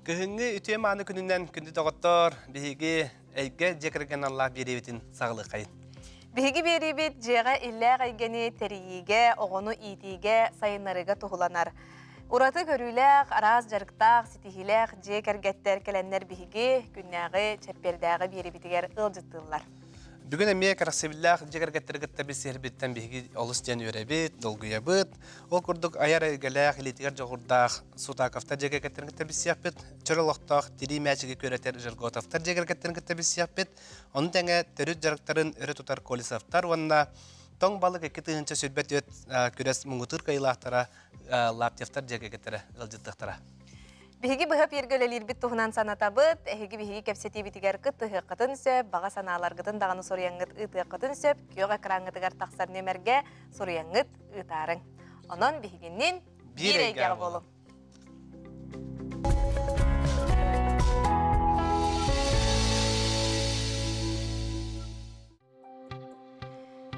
Кыһыҥҥы үтүө мааны күнүнэн күндү доҕоттоор, биһиги эйгэ дьиэ кэргэн аллаах биэриибитин саҕалыаххайын. Биһиги биэриибит дьиэҕэ иллээх эйгэни тэрийиигэ, оҕону иитиигэ, сайыннарыыга туһуланар. Ураты көрүүлээх, араас дьарыктаах, ситиһиилээх дьиэ кэргэттэр кэлэннэр биһиги күннээҕи, чэппиэрдээҕи биэриибитигэр ыалдьыттыыллар. Бүгүн эмиэ кэрэхсэбиллээх дьиэ кэргэттэри кытта билсиһэрбиттэн биһиги олус диэн үөрэбит, долгуйабыт. Ол курдук айар эйгэлээх, илиитигэр дьоҕурдаах Сутаковтар дьиэ кэргэттэрин кытта билсиэхпит, чөл олохтоох тирии мээчиги күөрэтэр Жерготовтар дьиэ кэргэттэрин кытта билсиэхпит, ону тэҥэ төрүт дьарыктарын өрө тутар Колесовтар уонна тоҥ балык 2024 күрэс муҥутуур кыайыылаахтара Лаптевтар дьиэ кэргэттэрэ ыалдьыттыахтара. Биһиги быһа пиэргэ үлэлиирбит туһунан санатабыт. Эһиги биһиги кэпсэтиибитигэр кыттыһыаххытын сөп, баҕа санааларгытын даҕаны суруйаҥҥыт ыытыаххытын сөп, күөх экраҥҥытыгар тахсар нүөмэргэ суруйаҥҥыт ыытаарыҥ. Онон биһигиннин биир эйгэҕэ буолуҥ.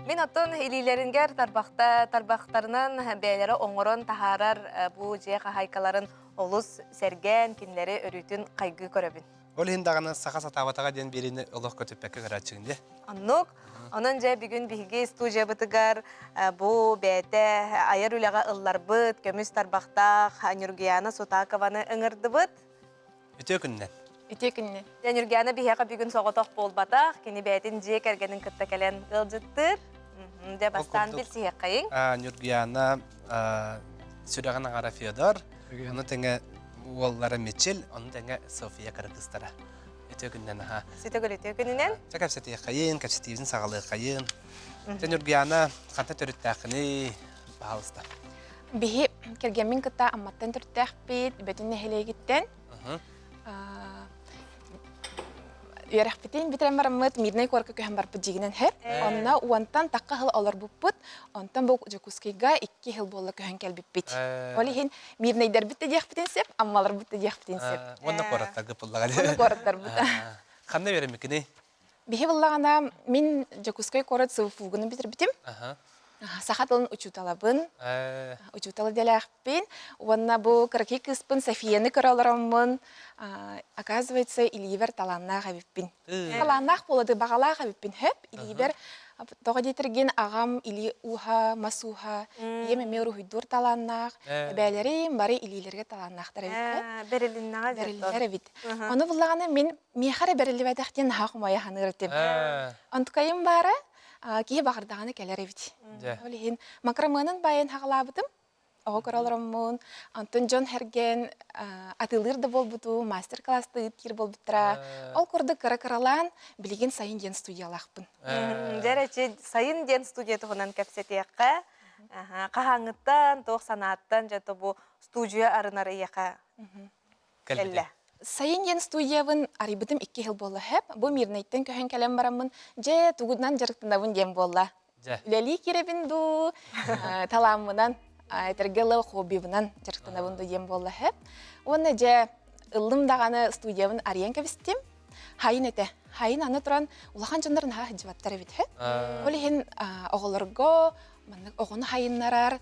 Мин оттон илиилэрингэр тарбахта тарбахтарынан бэйэлэрэ оҥорон таһаарар бу дьиэ хаһаайкаларын олус сэргээн, кинилэри өрүүтүн хайгыы көрөбүн. Ол иһин даҕаны саха сатаабатаҕа диэн биэриини олох көтүппэккэ көрөөччүгүн дии. Оннук. Онон дьэ бүгүн биһиги студиябытыгар бу бэйэтэ айар үлэҕэ ылларбыт, көмүс тарбахтаах Ньургуяна Сутакованы ыҥырдыбыт. Үтүө күннэн. Үтүө күннэн. Дьэ, Ньургуяна биһиэхэ бүгүн соҕотох буолбатах. Кини бэйэтин дьиэ кэргэнин кытта кэлэн ыалдьыттыыр. Дьэ, бастаан билсиһиэххэйиҥ. Ньургуяна сүрэҕин аҥара Федор, ону тэҥэ уоллара Мичил, ону тэҥэ София кыргызтара. Үтүө күннэн аха. Сүтөгүл үтүө күнүнэн. Чэ кэпсэтиэххэйин, кэпсэтиибитин саҕалыаххайын. Дьэ, Ньургуяна, хантан төрүттээххиний? Пожалуйста. Биһи кэргэммин кытта Амматтан төрүттээхпит, Бөтүн нэһилиэгиттэн. Үөрэхпитин бүтэрэн бараммыт Мирнэй куоракка көһөн барбыт дьигинэн хэп. Онно уонтан тахха сыл олорбуппут. Онтон бу Дьокуускайга икки сыл буолла көһөн кэлбиппит. Ол иһин Мирнэйдэрбит да диэхпитин сөп, Аммаларбыт да диэхпитин сөп. Уонна куораттаргыт буллаҕа. Уонна куораттарбыт. Ханна үөрэммиккиний? Биһи буллаҕына мин Дьокуускай куорат СВФУ-гуну бүтэрбитим. Саха тылын учууталабын, учуутал идэлээхпин. Уонна бу кыракый кыыспын Софияны көрө олороммун, оказывается, илиибэр талааннаах эбиппин. Талааннаах буолады, баҕалаах эбиппин хөп. Илиибэр тоҕо диэтэргин аҕам илии ууһа, мас ууһа, ийэм эмиэ уруһуйдуур талааннаах, эбээлэрим бары илиилэргэ талааннаахтар эбит. Бэрилиннэҕэ Бэриллэр эбит. Ону буллаҕына мин миэхэ эрэ бэриллибэтэх диэн наһаа хомойо саныыр этим. Онтукайым баара киһи баҕардаҕына кэлэр эбит. Ол иһин макроманын байан хаҕалаабытым. Оҕо көрө олороммун, онтон дьон хэрген атыылыыр да буолбутум, мастер-класстыы ыыттыыр буолбуттара. Ол курдук кыра-кыралаан билигин сайын диэн студиялаахпын. Дьэ эрэ, сайын диэн студия туһунан кэпсэтиэххэ. Хаһааҥҥыттан, туох санааттан дьэ бу студия арынар эйиэхэ кэллэ? Сайын диэн студиябын арыйбытым икки сыл буолла сөп. Бу Мирнэйтэн көһөн кэлэн бараммын, дьэ, тугунан дьарыктанабын диэн буолла. Дьэ. Үлэлии киирэбин дуу, талааммынан, этэргэ дылы хоббибынан дьарыктанабын дуу диэн буолла сөп. Уонна дьэ, ыллым даҕаны студиябын арыйан кэбистим. Хайын этэ. Хайын аны туран улахан дьоннор наһаа сылдьыбаттар эбит сөп. Ол иһин оҕолорго маннык оҕону хайыннарар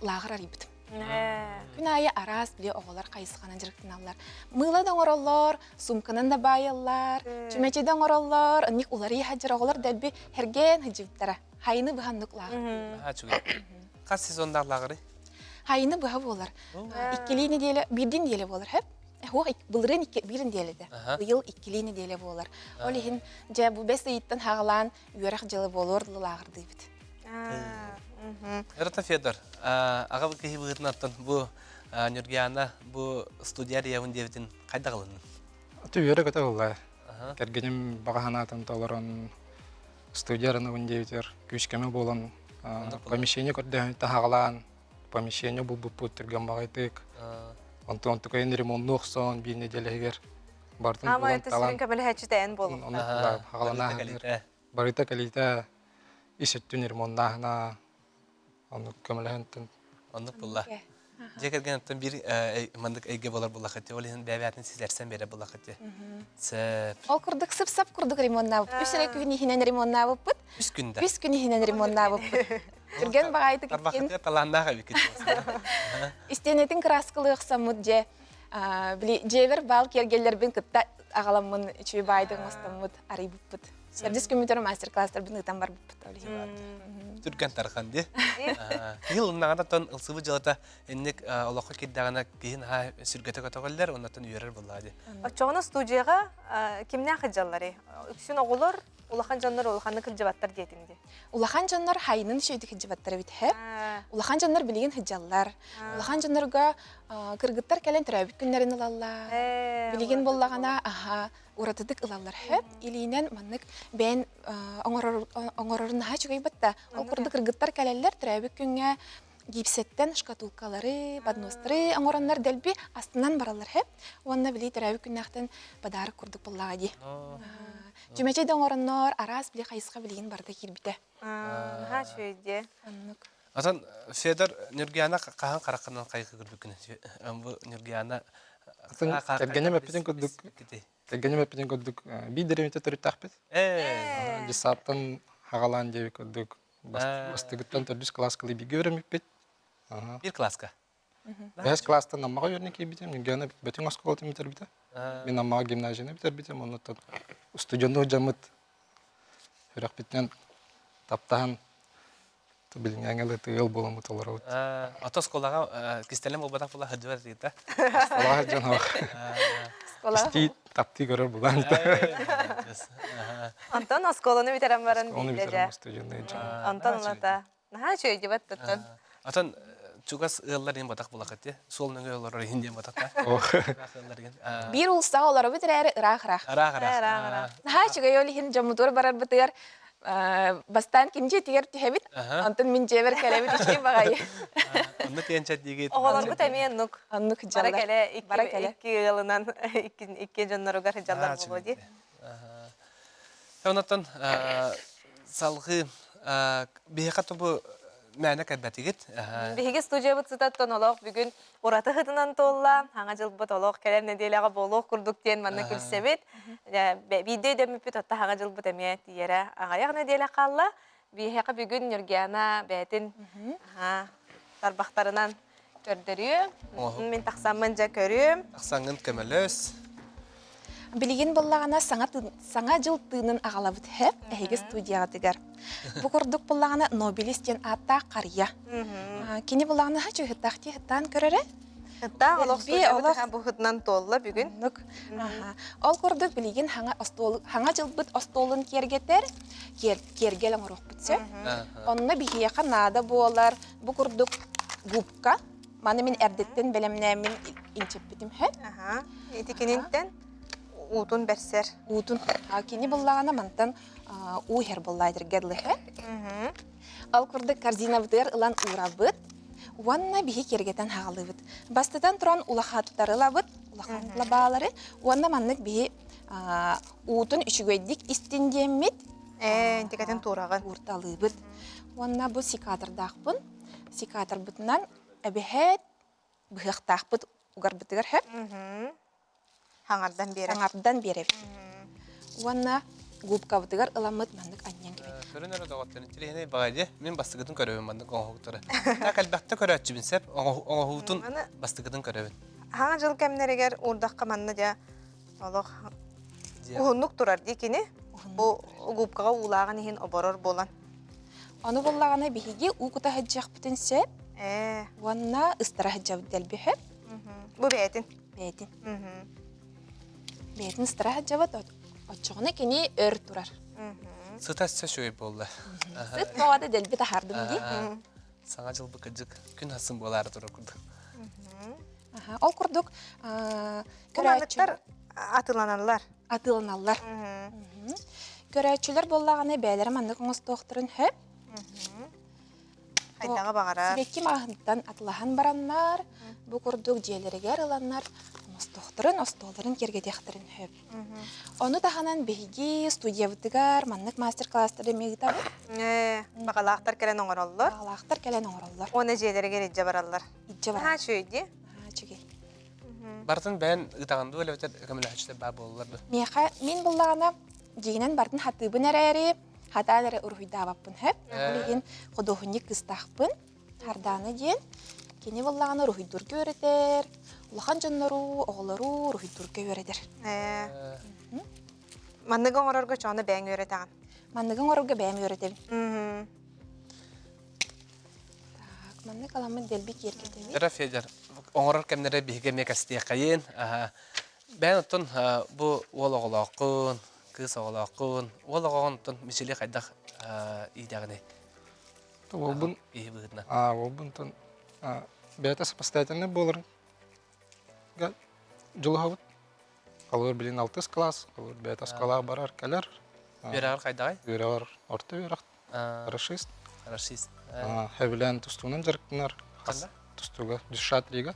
лааҕыр арыйбытым. Күн аайы араас били оҕолор хайысханан дьарыктаналлар. Мыыла да оҥороллор, суумканан да баайаллар, чүмэчи да оҥороллор, оннук уларыйа сылдьар оҕолор дэлби хэргээн сылдьыбыттара. Хайыны быһа оннук лааҕыр. Наһаа үчүгэй. Хас сезоннаах лааҕырый? Хайыны быһа буолар. Иккилии неделя, биирдии неделя буолар, хөп? Хуох былырыын икки биир неделяда. Быйыл иккилии неделя буолар. Ол иһин дьэ бу бэс ыйыттан хаҕалаан үөрэх дьыла буолуор дылы лааҕырдыыбыт. Эрата Федор, аҕа киһи быһыытынан бу Ньургуяна бу студия арыйабын диэбитин хайдах ылыннын? Аты үөрэ-көтө ылла. Кэргэним баҕа санаатын толорон студия арынабын диэбитигэр күүс-көмө буолан помещение көрдөһөн таһаҕалаан помещение булбуппут түргэн баҕайытык. Онтон онтукайын ремонтну охсон биир нэдиэлэ иһигэр бартын булан талан көмөлөһөөччү тэйэн буолуохтаах. Онно хаҕалана барыта кэлиитэ ис өттүн ремоннааһына оннук көмөлөһөн Оннук булла. Дьиэ кэргэн биир маннык эйгэ буолар буллахыт ол иһин бэйэ-бэйэтин ситэрсэн биэрэр буллахыт Сөп. Ол курдук сып-сап курдук ремоннаабыппыт. Үс эрэ күн иһинэн ремоннаабыппыт. Үс күндэ. Үс күн иһинэн ремоннаабыппыт. Түргэн баҕайытык Тарбахытыгар талааннаах эбиккит. Истиэнэтин кырааскалыахсаммыт дьэ. Били дьиэбэр баал киэргэллэрбин кытта аҕаламмын үчүгэй баайдык оҥостоммут арыйбыппыт. Төрдүс күммүтүгэр мастер-класстарбын ыытан барбыппыт. Түргэн тархан дии. Киһи ылыннаҕына тон ылсыбыт дьыалата инник олоххо киирдэҕинэ киһи наһаа сүргэтэ көтөҕүллэр, оннуттан үөрэр буоллаҕа дии. Оччоҕуна студияҕа кимнээх сылдьалларый? Үксүн оҕолор, улахан дьоннор улаханнык сылдьыбаттар диэтиҥ дии. Улахан дьоннор хайынын үчүгэйдик сылдьыбаттар эбит һэ. Улахан дьоннор билигин сылдьаллар. Улахан дьоннорго кыргыттар кэлэн төрөөбүт күннэрин ылаллар. Билигин буоллаҕына аха уратытык ылаллар һэ. Илиинэн маннык бэйэн оҥорорун наһаа үчүгэй батта. Ол курдук кыргыттар кэлэллэр төрөөбүт күҥҥэ гипсэттэн шкатулкалары, подностары оҥороннор дэлби астынан бараллар һэ. Уонна били төрөөбүт күннээхтэн подарок курдук буоллаҕа дии. Чүмэчэй да оҥороннор араас били хайысха билигин барыта киирбитэ. Наһаа үчүгэй дии. Оннук. Атын Федор Нюргиана хаһан хараххынан хайгыы көрбүккүн бу Нюргиана Атын кэргэним эппитин курдук кэргэним эппитин курдук биир дэриэбинэ төрүттээхпит. Десаптан хагалаан диэбит курдук бастыгыттан төрдүс кылааска бииргэ үөрэммиппит. Биир кылааска? Бэһис кылаастан Аммаҕа үөрэнэ киирбитим, Ньургуйаана Бөтүҥ оскуолатын бүтэрбитэ. Мин Аммаҕа гимназияны бүтэрбитим, оннуттан устудьуоннуур дьоммут сүрэхпитинэн таптаһан билиҥҥээҥҥэ да ыал буоламмыт олоробут. Ото оскуолаҕа кистэлэҥ буолбатах була сылдьыбат этигит да? Оскуолаҕа сылдьан Истии, таптыы көрөр булаан. Онтон оскуоланы бүтэрэн баран Оскуоланы биирдэ бүтэрэн дьэ. устудьуоннуу дьон. Онтон ылата Наһаа үчүгэй дебат туттан. Атын чугас ыаллар иһин батах булахыт ти. Суол нөҥүө олорор иһин диэн батахта. Ыраах ыаллар иһин. Биир улустаҕа олоробут эрээри ыраах-ыраах. Ыраах-ыраах. Ыраах-ыраах. Наһаа үчүгэй ол иһин дьоммутугар барарбытыгар бастаан ким дьиэтигэр түһэбит, онтон мин дьиэбэр кэлэбит үчүгэй баҕайы. Онно тиэнчэт диигит. Оҕолорбут эмиэ оннук. Оннук Бара дьаллар. кэлэ Бара кэлэ. икки ыалынан икки дьонноругар дьаллар буолуо дии. Онтон салгыы биһиэхэ тобу мээнэ кэлбэтигит. Биһиги студиябыт сытаттан олох бүгүн ураты ыһытынан туолла. Хаҥа дьылбыт олох кэлэр нэдиэлэҕэ буолуох курдук диэн манна күлсэбит. Биирдэ өйдөммүппүт отто хаҥа дьылбыт эмиэ тиийэрэ аҕыйах нэдиэлэ хаалла. Биһиэхэ бүгүн Ньургиана бэйэтин тарбахтарынан көрдөрүө. Мин тахсаммын дьэ көрүөм. Тахсаҥҥын көмөлөс. Билигин буоллаҕына саҥа, саҥа дьыл тыынын аҕалабыт һэ эһиги студияҕытыгар. Бу курдук буоллаҕына Нобелис диэн ааттаах харыйа. Кини буоллаҕына чуһыттаах дии хыттаан көрөрө. Хыттаах олох олох бу хытынан туолла бүгүн. Ол курдук билигин хаҥа остуол хаҥа дьылбыт остуолун киэргэтэр киэргэл оҥоруохпут сөп. Онно биһиэхэ наада буолар бу курдук губка. Маны мин эрдэттэн бэлэмнээммин инчэппитим һэ. Ити кининтэн уутун бэрсэр. Уутун. Кини буллаҕына мантан уу иһэр буоллаа этэргэ дылы һэ. Ол курдук корзинабытыгар ылан уурабыт уонна биһи киэргэтэн хаалыыбыт. Бастатан туран улахаттары ылабыт, улахан лабаалары уонна маннык биһи уутун үчүгэйдик истин диэммит Ээ, интикэтин туураҕын. Уурталыыбыт. Уонна бу секатордаахпын. Секаторбытынан эбэһээт быһыахтаахпыт угарбытыгар сөп. Хаҥардан биэрэр. Хаҥардан биэрэбит. Уонна губкабытыгар ыламмыт маннык анньан кэбит. Көрөн эрэ доҕоттор, интириэһинэй баҕайы дии. Мин бастакытын көрөбүн маннык оҥоһуктары. Так элбэхтэ көрөөччүбүн сөп, оҥоһуутун бастакытын көрөбүн. Хаҥа дьыл кэмнэригэр уурдахха манна дьэ олох уһуннук турар дии кини. Бу губкаҕа уулааҕын иһин оборор буолан. Ону буллаҕына биһиги уу кута сылдьыахпытын сөп. Ээ. Уонна ыстара сылдьабыт дэлби сөп. Бу бэйэтин. Бэйэтин. Бэйэтин ыстара сылдьабыт, оччоҕуна кини өр турар. Сыта өссө үчүгэй буолла. Сыт баҕата дэлби таһаардым дии. Саҥа дьыл кырдьык күн хассын буолаары турар курдук. Ол курдук көрөөччүлэр атыланаллар. Атыыланаллар. Көрөөччүлэр буоллаҕына бэйэлэрэ маннык оҥостуохтарын сөп. Хайдаҕа баҕарар. Сибэкки маҕаһынтан атылаһан бараннар, бу курдук дьиэлэригэр ыланнар оҥостуохтарын, остуолларын киэргэтиэхтэрин сөп. Ону таһынан биһиги студиябытыгар маннык мастер-класстары эмиэ ыытабыт. Ээ, баҕалаахтар кэлэн оҥороллор. Баҕалаахтар кэлэн оҥороллор. Уонна дьиэлэригэр илдьэ бараллар. Илдьэ бараллар. Наһаа үчүгэй дии. Наһаа үчүгэй. Барытын бэйэн ыытаҕын дуу, эбэтэр көмөлөһөөччүлэр баар буолаллар дуо? Миэхэ мин буллаҕына дьиҥинэн барытын хатыыбын эрээри, хатаан эрэ уруһуйдаабаппын сөп. Ол иһин худуоһунньук кыыстаахпын. Хардаана диэн. Кини буллаҕына уруһуйдуурга үөрэтэр. Улахан дьоннору, оҕолору уруһуйдуурга үөрэтэр. Ээ. Манныгы оҥорорго чоону бэйэҥ үөрэтэҕин. Манныгы оҥорорго бэйэм үөрэтэбин. Так, маннык аламмыт дэлби киэргэтэбит. Дара Федор, оҥорор кэмнэрэ биһиги эмиэ кэстиэхэйин. Бэйэн оттон бу уол оҕолооххун, кыыс оҕолооххун, уол оҕоҕун оттон Мичили хайдах иитэҕиний? Уолбун Киһи быһыытынан. Уолбун бэйэтэ самостоятельный буоларын дьулуһабыт. Холобур, билин алтыс класс, холобур, бэйэтэ оскуолаҕа барар, кэлэр. Үөрэҕэр хайдаҕай? Үөрэҕэр орто үөрэх, хорошист. Хорошист. Хэбилээн тустуунан дьарыктанар. Ханна? Тустууга, Дюшат лига.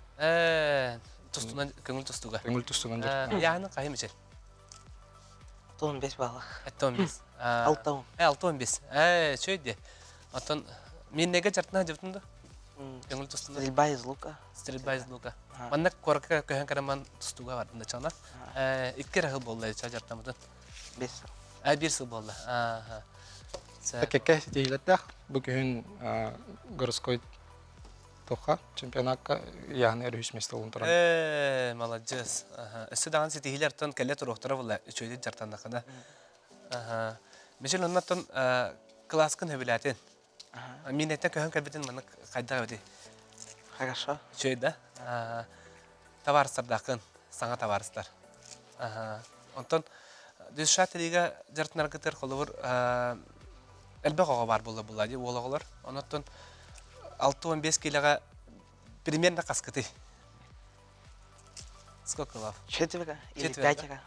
Тустуунан, көҥүл тустууга. Көҥүл тустуунан дьарыктанар. Яһаны хайы мичил? 15 баллах. 15. Алта 6-15. Ээ, үчүгэй дии. Оттон Миннеге дьарыктана сылдьыбытын да? Көҥүл тустууна? Стрельба из лука. Стрельба из лука. Манна куоракка көһөн кэлэн тустууга бардым да чана. Икки эрэ сыл буолла ча дьарыктаммытын. Бес сыл. Биир сыл буолла. Кэккэ ситиһиилэрдээх. Бу күһүн городской туохха чемпионакка яһаны өрүһүс миэстэ буолан туран. Ээ, маладьыас. Өссө даҕаны ситиһиилэр кэлэ туруохтара буолла үчүгэйдик дьарыктаннаххына. Мичил оннуттан кылааскын сөбүлээтин. Мин этэ көһөн кэлбитин маннык хайдах эбитий? Хорошо. Үчүгэй да? Табаарыстардааххын, саҥа табаарыстар. Онтон Дюшат лига дьарыктанаргытыгар холобур элбэх оҕо баар буолла буолла дии уол оҕолор. Онон 65 киилэҕэ примерно хаскытый? Сколько лав? Четверо или пятеро.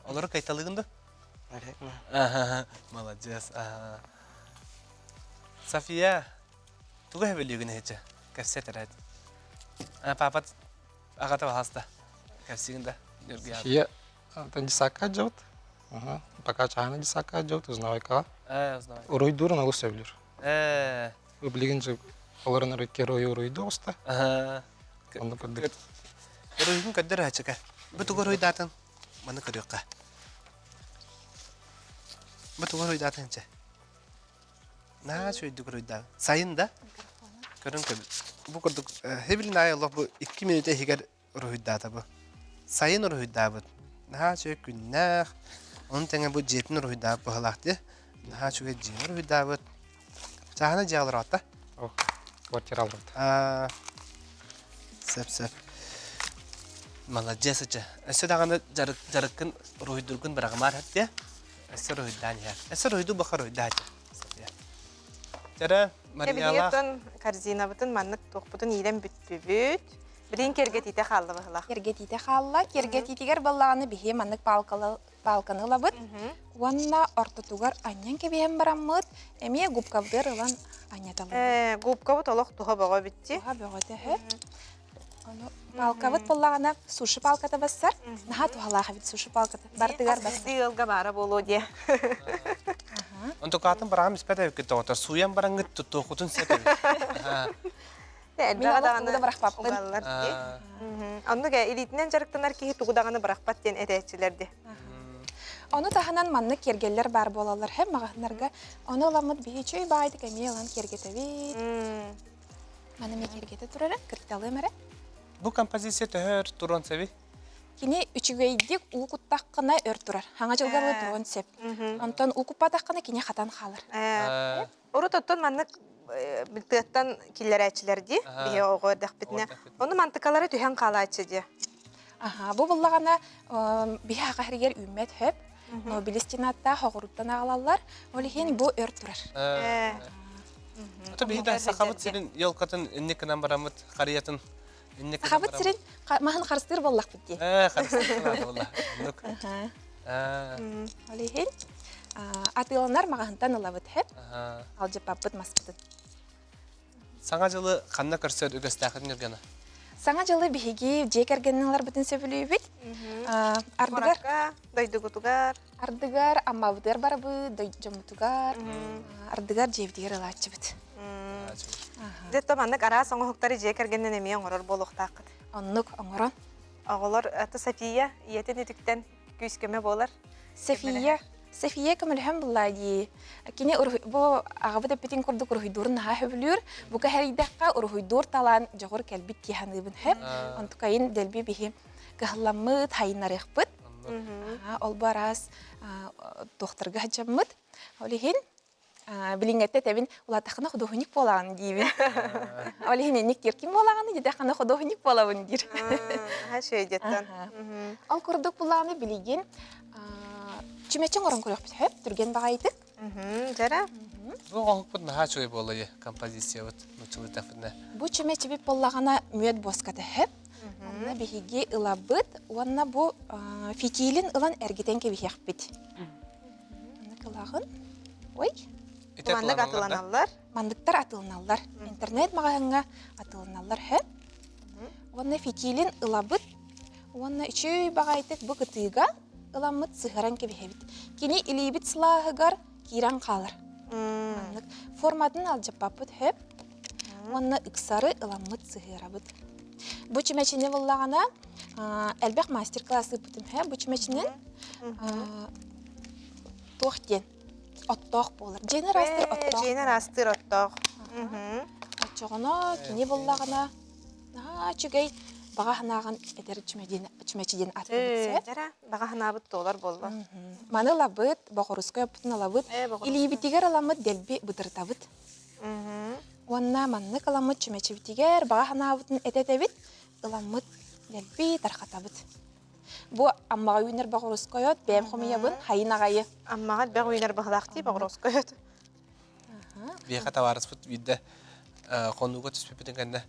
Олору кайталыгын да? Наверное. Ага, молодец. София, тугу хэбэлиигин эһичэ? Кэпсэт эрэ. Папа аҕата баһаста. Кэпсигин да. София, десакка дьабыт. Пока чаһаны десакка дьабыт, узнавайкаҕа. Узнавай. Уруйдуурун олус сөбүлүүр. Э. Билигин же олорон эрэ герой уруйду оҕуста. Онно көрдүк. Уруйгун көрдөр ачыка. Бу тугу уруйдаатын? Маны көрүөххэ. Бу тугу уруйдаатын чэ? Наһаа үчүгэйдик уруйдаан. Сайын да? Көрөн көбүл. Бу курдук хэбилин аайы олох бу 2 мүнүүтэ иһигэр уруһуйдаата бу. Сайын уруһуйдаабыт. Наһаа үчүгэй күннээх. Ону тэҥэ бу дьиэтин уруһуйдаабыт быһалаах дии. Наһаа үчүгэй дьиэни уруһуйдаабыт. Чааһына дьиэ олороотта. Квартира албыт. Сөп сөп. Маладьыас ыча. Өссө даҕаны дьарыккын уруһуйдургун быраҕымаар хэттиэ. Өссө уруһуйдаан иһэр. Өссө уруһуйдуу баха уруһуйдаачы. Чара Мариялаах. Корзинабытын маннык туохпутун иилэн бүттүбүт. Билин киэргэтиитэ хаалла быһылаах. Киэргэтиитэ хаалла. Киэргэтиитигэр баллаҕаны биһи маннык палканы ылабыт. Уонна ортотугар анньан кэбиһэн бараммыт, эмиэ губкабытыгар ылан анньаталыбыт. Э, губкабыт олох туһа бөҕө битти. Туһа бөҕөтө үһү. Ону палкабыт буоллаҕына суши палката бассар. Наһаа туһалаах эбит суши палката. Бартыгар бассар. ыалга баара буолуо диэ. Онтукаатын бараҕам испэт эбиккит доҕоттор. Сууйан бараҥҥыт туттуоххутун сөп эбит. Мин олох тугу да бырахпаппын. Угаллар дии. Оннук ээ, илиитинэн дьарыктанар киһи тугу даҕаны бырахпат диэн этээччилэр дии. Ону таһынан маннык киэргэллэр баар буолаллар һэм маҕаһыннарга. Ону ыламмыт биһи үчүгэй баайдык эмиэ ылан киэргэтэбит. Маны эмиэ киэргэтэ турара, кырталыам эрэ. Бу композиция төһө өр туруон сөбүй? Кини үчүгэйдик уу куттаххына өр турар. Хаҥа дьылга туруон сөп. Онтон уу куппатаххына кини хатан хаалар. Урут оттон маннык тыаттан киллэрээччилэр дии, биһи оҕо эрдэхпитинэ. Ону мантыкалара түһэн хаалааччы дии. Аха, бу буллаҕына биһи аха иһигэр үүммэт хөп. Нобелистинаттаах хоҕуруттан аҕалаллар. Ол иһин бу өр турар. Ото биһи да сахабыт сирин елкатын инник гынан бараммыт харыйатын инник Сахабыт сирин маһын харыстыыр буоллахпыт дии. Ээ, харыстыыр буолла. Оннук. Ол иһин атыыланар маҕаһынтан ылабыт хэп. Алдьаппаппыт маспытын. Саҥа дьылы ханна көрсөр үгэстээххитин Ньургана? Саҥа дьылы биһиги дьиэ кэргэнинэн ыларбытын сөбүлүүбүт. Ардыгар дойдугутугар ардыгар Аммабытыгар барабыт, дьоммутугар, ардыгар дьиэбитигэр ылааччыбыт. Дьэ, то маннык араас оҥоһуктары дьиэ кэргэнинэн эмиэ оҥорор буолуохтааххыт. Оннук оҥорон. Оҕолор, аты София ийэтин үтүктэн күүс-көмө буолар. София. София көмөлөһөн булла дии. Кини бу аҕабыт эппитин курдук уруһуйдуурун наһаа сөбүлүүр. Бука хэрийдэххэ уруһуйдуур талаан дьоҕур кэлбит дии саныыбын сөп. Онтукайын дэлби биһи кыһалламмыт, хайыннарыахпыт. Ол бу араас туохтарга сылдьаммыт. Ол иһин билиҥҥэттэ этэбин улаатаххына худуоһунньук буолаҕын диибин. Ол иһин инник диир ким буолаҕын диэтэххинэ худуоһунньук буолабын диир. Шөйдеттен. Ол курдук булааны билигин чүмэчи оҥорон көрүөхпүт сөп түргэн баҕайытык. Дьэрэ. Бу оҥоһукпут наһаа үчүгэй буолла композициябыт нуччалыытахпытына. Бу чүмэчибит буоллаҕына мүөт буоската сөп. Онно биһиги ылабыт уонна бу фитилин ылан эргитэн кэбиһиэхпит. Кылаҕын. Ой. Маннык атыланаллар. Манныктар атылыналлар. Интернет маҕаһыҥҥа атылыналлар хөп. Уонна фитилин ылабыт. Уонна үчүгэй баҕайытык бу кытыыга ыламмыт сыһаран кэбиһэбит. Кини илиибит сылааһыгар киирэн хаалар. Маннык форматын алдьаппаппыт хөп. Уонна ыксары ыламмыт сыһыарабыт. Бу чүмэчини буллаҕына элбэх мастер-класс ыыппытым һэ бу чүмэчинэн туох диэн оттоох буолар. Дьиэни ыраастыыр оттоох. Дьиэни ыраастыыр оттоох. Оччоҕуна кини буллаҕына наһаа үчүгэй баҕа санааҕын этэр чүмэчи диэн ааттыыбыт Дьэрэ, баҕа санаабыт туолар буолла. Маны ылабыт, боҕоруска оппутун ылабыт, илиибитигэр ыламмыт дэлби бытырытабыт. Уонна маннык ыламмыт чүмэчибитигэр баҕа санаабытын этэтэбит, ыламмыт дэлби тархатабыт. Бу Аммаҕа үүнэр боҕоруускай от, бэйэм хомуйабын, хайын аҕайы. Аммаҕа элбэх үүнэр баһылаах дии боҕоруускай от. Биһиэхэ табаарыспыт биирдэ хонууга түспүппүтүн кэннэ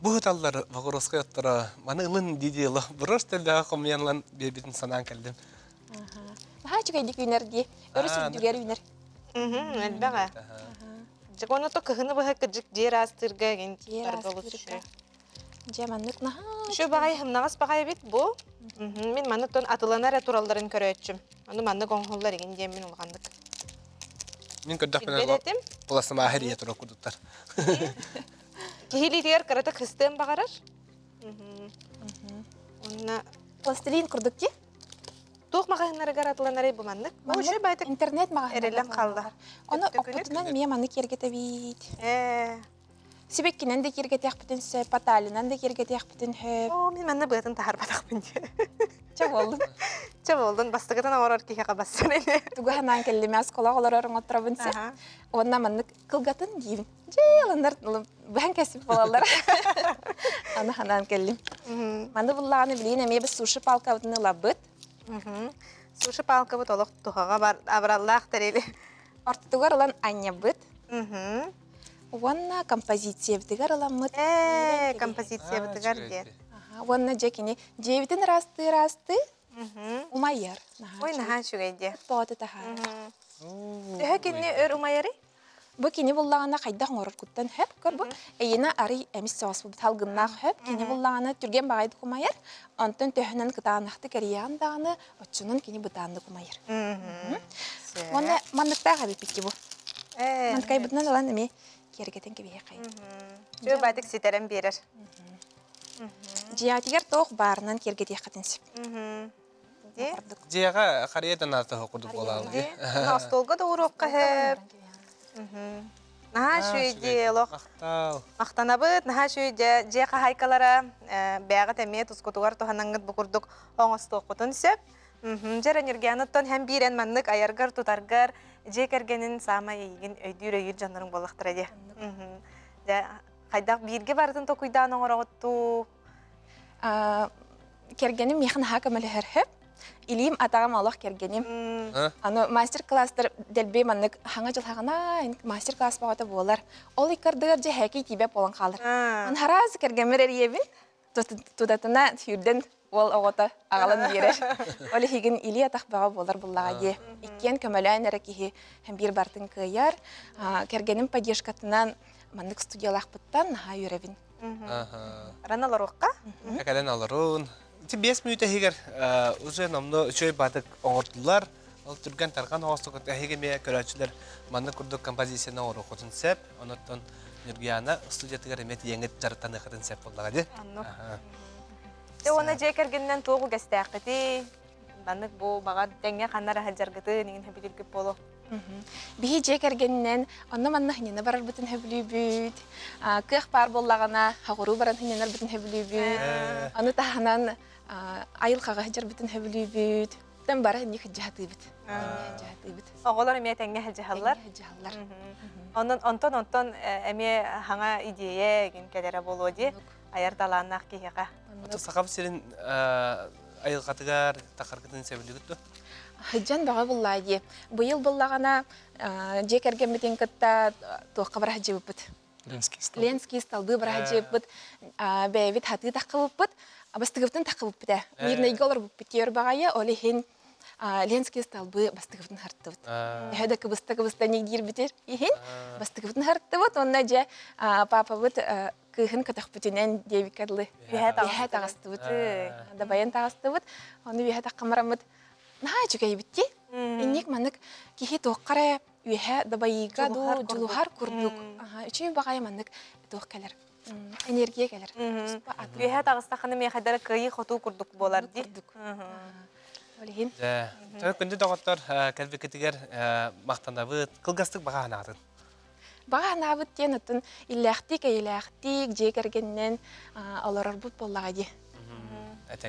бу ыталлар боҕоруускай отторо маны ылын дии-дии ыла бурос тэллэҕэ хомуйан ылан биэрбитин санаан кэллим. Наһаа үчүгэйдик үүнэр дии. Өрүс үрдүгэр үүнэр. Элбэх ээ. Дьэ, ону то кыһыны быһа кырдьык дьиэ ыраастыырга игин туттарга олус үчүгэй. Дьэ, маннык наһаа Үчүгэй баҕайы хымнаҕас баҕайы эбит бу. Мин маннык тон атыланар эрэ туралларын көрөөччүм. Аны маннык оҥоһуллар игин диэн мин улаханнык. Мин көрдөхпүнэ пластмааһы эрийэ турар курдуктар. Киһи илиитигэр кыратык хыстыан баҕарар. Уонна пластилин курдук дии. Туох маҕаһыыннарыгар атыланарый бу маннык? Маннык байтык интернет маҕаһыыннарыгар эрэллэн хаалла. Ону оппутунан эмиэ маннык киэргэтэбит. Ээ. Сибэккинэн да киэргэтиэхпитин сөп, паталинан да киэргэтиэхпитин сөп. Оо, мин манна быатын таһаарбатахпын дии. Чэ буоллун. Чэ буоллун, бастакытын оҥорор киһиэхэ бассар ини. Тугу санаан кэллим, оскуолаҕа олорор оҥотторобун сөп. Уонна маннык кылгатын диибин. Дьэ, ылыннар быһан кэсип буолаллар. Аны ханаан кэллим. Маны буллаҕына билигин эмиэ біз суши палкабытын ылабыт. Суши палкабыт олох туһаҕа бар абыраллаах тэрили. Ортотугар ылан анньабыт. Уонна композициябытыгар ыламмыт. Ээ, композициябытыгар диэн. Уонна дьэ кини дьиэбитин ыраастыы-ыраастыы умайар. Ой, наһаа үчүгэй диэ. Тоҕо таһаарар. Төһө кинини өр умайарый? Бу кини буллаҕына хайдах оҥороргуттан сөп көр бу эйиэнэ арый эмис соҕус буолбут салгыннаах сөп кини буллаҕына түргэн баҕайытык умайар онтон төһөнөн кытаанахтык эрийэҕин даҕаны оччонон кини бытааннык умайар уонна манныктаах эбиппит бу манткайбытынан ылан эмиэ киэргэтэн кэбиһиэххэй Үчүгэй баҕайытык ситэрэн биэрэр дьиэҕитигэр туох баарынан киэргэтиэххитин сөп Дьиэҕэ харыйа да наата курдук буолаалы. Остуолга да ууруохха сөп. Наһаа үчүгэй дии олох. Махтал. Махтанабыт, наһаа үчүгэй дьиэ дьиэ хаһаайкалара бэйэҕит эмиэ тускутугар туһанаҥҥыт бу курдук оҥостуоххутун сөп. Дьэ эрэ Ньургианыттан һэм биирэн маннык айаргар-тутаргар дьиэ кэргэнин саамай эйигин өйдүүр-өйүүр дьонноруҥ буоллахтара дии. Дьэ, хайдах бииргэ барытын токуйдаан оҥороҕут дуу? Кэргэним миэхэ наһаа көмөлөһөр сөп. Илиим атаҕым олох кэргэним. Аны мастер-класстар дэлби маннык хаҥа дьылһаҕына мастер-класс бөҕөтө буолар. Ол иккардыгар дьэ һээкий тиийбэт буолан хаалар. Аны хараас кэргэммэр эрийэбин. Тутатына сүүрдэн уол оҕото аҕалан биэрэр. Ол иһигин илии атах бөҕө буолар буллаҕа дии. Иккиэн көмөлөөн эрэ киһи биир бартын кыайар. Кэргэним поддержкатынан маннык студиялаахпыттан наһаа үөрэбин. Ран олоруохха? Кэлэн олорун. Ити 5 мүнүүтэ иһигэр уже номно үчүгэй баатык оҥордулар. Ол түргэн тарҕан оҕостук эһиги эмиэ көрөөччүлэр маннык курдук композицияны оҥоруоххутун сөп. Онуттан Ньургуйаана студиятыгар эмиэ тиийэҥҥит дьарыктаныаххытын сөп буоллаҕа дии. Оннук. Дьэ уонна дьиэ кэргэнинэн туох үгэстээххитий? Маннык бу баҕар тэҥҥэ ханна эрэ сылдьаргытын иҥин сөбүлүүргүт буолуо. Биһи дьиэ кэргэнинэн онно-манна хынньана барарбытын сөбүлүүбүт. Кыах баар буоллаҕына, хаҕыруу баран хынньанарбытын сөбүлүүбүт. Ону таһынан айылҕаҕа сылдьарбытын сөбүлүүбүт. Тэн бары инник сылдьаһатыыбыт. Сылдьаһатыыбыт. Оҕолор эмиэ тэҥҥэ сылдьаһаллар. Сылдьаһаллар. Онон онтон онтон эмиэ хаҥа идиэйэ гин кэлэрэ буолуо дии айар талааннаах киһиэхэ. Оту Сахам сирин айылҕатыгар тахаргытын сөбүлүүгүт дуо? Сылдьан бөҕө буллаа дии. Быйыл буллаҕына дьиэ кэргэммитин кытта туохха бара сылдьыбыппыт. Ленский столбы. Ленский столбы бара сылдьыбыппыт. Бэйэбит хатыы таххыбыппыт. Бастыгыбытын таххыбыппыт ээ. Мирнэйгэ олорбуппут диэр баҕайы. Ол иһин Ленский столбы бастыгыбытын хартыбыт. Төһө да кыбыста-кыбыста нигдиирбитир иһин бастыгыбытын хартыбыт. Уонна дьэ папабыт кыыһын көтөхпүтүнэн диэбиккэ дылы үөһэ таҕыстыбыт. Дабайан таҕыстыбыт. Ону үөһэ таххамараммыт наһаа үчүгэйбит дии. Инник маннык киһи туохха эрэ үөһэ дабайыыга дуу дьулуһар курдук. Үчүгэй баҕайы маннык туох кэлэр. Энергия кэлэр. Үөһэ таҕыстаххына миэхэ кыайыы-хотуу курдук буолар дии. Ол иһин. Дьэ, күндү доҕоттор, кэлбиккитигэр махтанабыт. Кылгастык баҕа санаатын. Баҕа санаабыт диэн оттон иллээхтик, эйэлээхтик, дьиэ кэргэнинэн олорорбут буоллаҕа дии.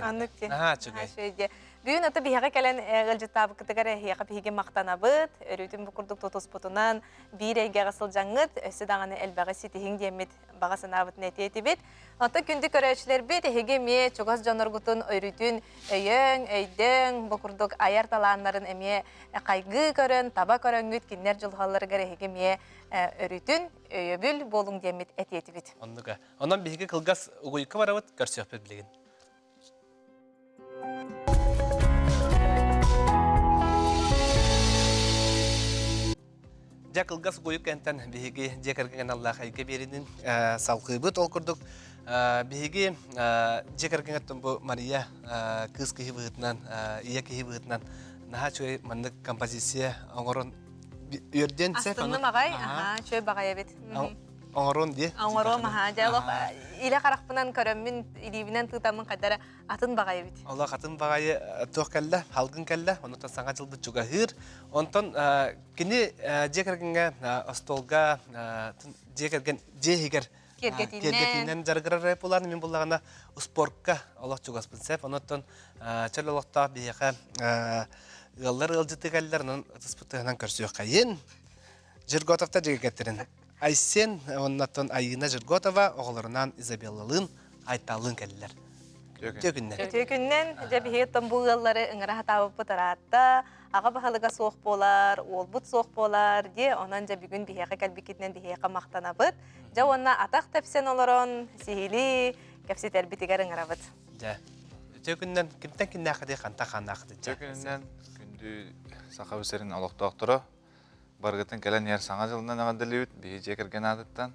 Аннык дии. Наһаа үчүгэй. Бүгүн ото биһиэхэ кэлэн ыалдьыттаабыккытыгар эһиэхэ биһиги махтанабыт. Өрүүтүн бу курдук тутуспутунан биир эйгэҕэ сылдьаҥҥыт, өссө даҕаны элбэҕи ситиһиҥ диэммит баҕа санаабытын этиэ этибит. Оттон күндү көрөөччүлэрбит, эһиги эмиэ чугас дьонноргутун өрүүтүн өйөөҥ, өйдөөҥ, бу курдук айар талааннарын эмиэ хайгыы көрөн, таба көрөҥҥүт кинилэр дьулуһалларыгар эһиги эмиэ өрүүтүн өйөбүл буолуҥ диэммит этиэ этибит. Оннуга. Онон биһиги кылгас угуйка барабыт, көрсүөхпүт билигин. Дьэ кылгас угуйук кэнтэн биһиги дьиэ кэргэн аналлаах эйгэ биэринин салҕыыбыт. Ол курдук биһиги дьиэ кэргэҥҥэ бу Мария кыыс киһи быһыытынан, ийэ киһи быһыытынан наһаа үчүгэй маннык композиция оҥорон үөрдүөн сөп. Астынным аҕай, аһаа, үчүгэй баҕайы эбит. Оҥоруон дии. Оҥоруом аһаа. Дьэ олох илэ харахпынан көрөммүн, илиибинэн тыытаммын хайдара атын баҕайы эбит. Олох атын баҕайы туох кэллэ, халгын кэллэ, онуттан саҥа дьылбыт чугаһыыр. Онтон кини дьиэ кэргэҥҥэ остуолга дьиэ кэргэн дьиэ иһигэр киэргэтиинэн дьарыгырар буолан мин буллаҕына спортка олох чугаспын сөп. Онуттан чөл олохтоох биһиэхэ ыаллар ыалдьыты кэллэр, онон ытыспытынан көрсүөххэйин. Жирготовтар дьиэ Айсен уоннаттан Айыына Жирготова оҕолорунаан Изабеллалыын Айталлыын кэллилэр. Үтүө күннэн. Үтүө күннэн. Дьэ биһиги бу ыаллары ыҥыра сатаабыппыт ыраатта. Аҕа баһылыга суох буолар, уолбут суох буолар диэ. Онон дьэ бүгүн биһиэхэ кэлбиккитинэн биһиэхэ махтанабыт. Дьэ уонна атах тэпсэн олорон сиһилии кэпсэтэрбитигэр ыҥырабыт. Дьэ. Үтүө күннэн кимтэн киннээххитий, хантан хааннааххытый? Үтүө күнүнэн күндү Саха сирин олохтоохторо Барыгытын кэлэн иһэр Саҥа дьылынан эҕэрдэлиибит биһи дьиэ кэргэн аатыттан.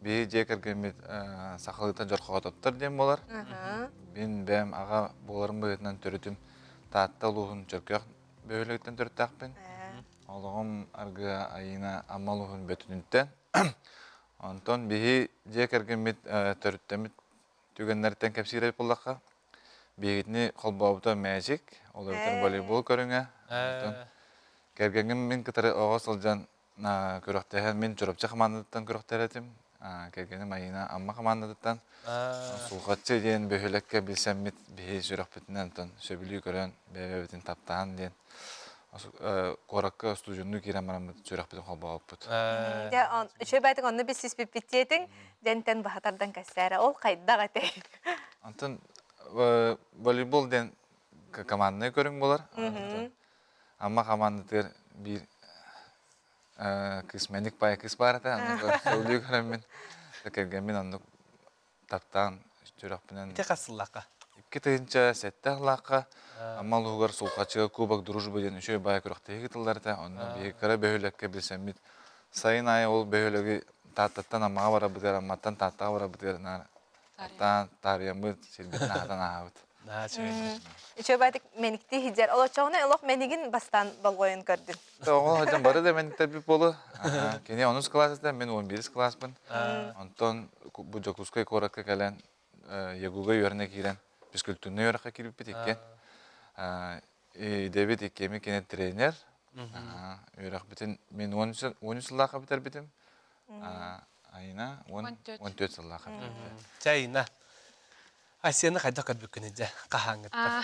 Биһи дьиэ кэргэммит сахалыыта Дьорхоотоптор диэн буолар. Мин бэйэм аҕа буоларым быһыытынан төрүтүм Таатта улууһун Чөркөөх бөһүөлэгиттэн төрүттээхпин. Олоҕум аргыа Айыына Амма улууһун Бөтүнүттэн. Онтон биһи дьиэ кэргэммит төрүттэммит түгэннэртэн кэпсиир эбит буоллахха, биһигитини холбообута Magic, ол эбэтэр волейбол көрүҥэ. Онтон кэргэҥҥим мин кытары оҕо сылдьан күрэхтэһэн, мин Чурапчы хамаандатыттан күрэхтэһэр этим. Кэргэним Айыына Амма хамаандатыттан. Сулҕаччы диэн бөһүөлэккэ билсэммит биһи сүрэхпитинэн онтон сөбүлүү көрөн, бэйэ-бэйэбитин таптаһан диэн куоракка устудьуоннуу киирэн бараммыт сүрэхпитин холбообуппут. Дьэ, үчүгэй баайтык онно билсиспиппит диэтиҥ, дьэнтэн баһа тардан кэссээрэ. Ол хайдах этэй? Онтон волейбол диэн команднай көрүҥ буолар. Амма хамаандатыгар биир кыыс мэник баай кыыс баар этэ. Оннук сөбүлүү көрөммүн, кэргэммин оннук таптаан сүрэхпинэн Ити хас сыллаахха? 2007 сыллаахха Амма улууһугар Сулҕаччыга Кубок Дружбы диэн үчүгэй баай күрэхтэһии ыытыллар этэ. Онно биһиги кыра бөһүөлэккэ билсэммит сайын аайы ол бөһүөлэги Тааттаттан Аммаҕа барарбытыгар, Амматтан Тааттаҕа барарбытыгар наар таптаан таарыйаммыт, сирбитин аһатан ааһабыт. Наһаа үчүгэй. Үчүгэй баайтык мэниктии сылдьар. Олоччоҕуна олох мэнигин бастаан болҕойон көрдүн. Оҕо сылдьан бары да мэниктэрбит буолу. Кини онус кылаас этэ, мин 11 кылааспын. Онтон бу Дьокуускай куоракка кэлэн ЯГУга үөрэнэ киирэн физкультурнай үөрэххэ киирбиппит иккиэн. Идэбит иккиэми кини тренер. Үөрэхпитин мин 13 сыллаахха бүтэрбитим. Айна 14 сыллаахха бүтэрбитэ. Чэ, Айна. Айсены хайдах көрбүккүнүй дьэ, хаһааҥҥыттан?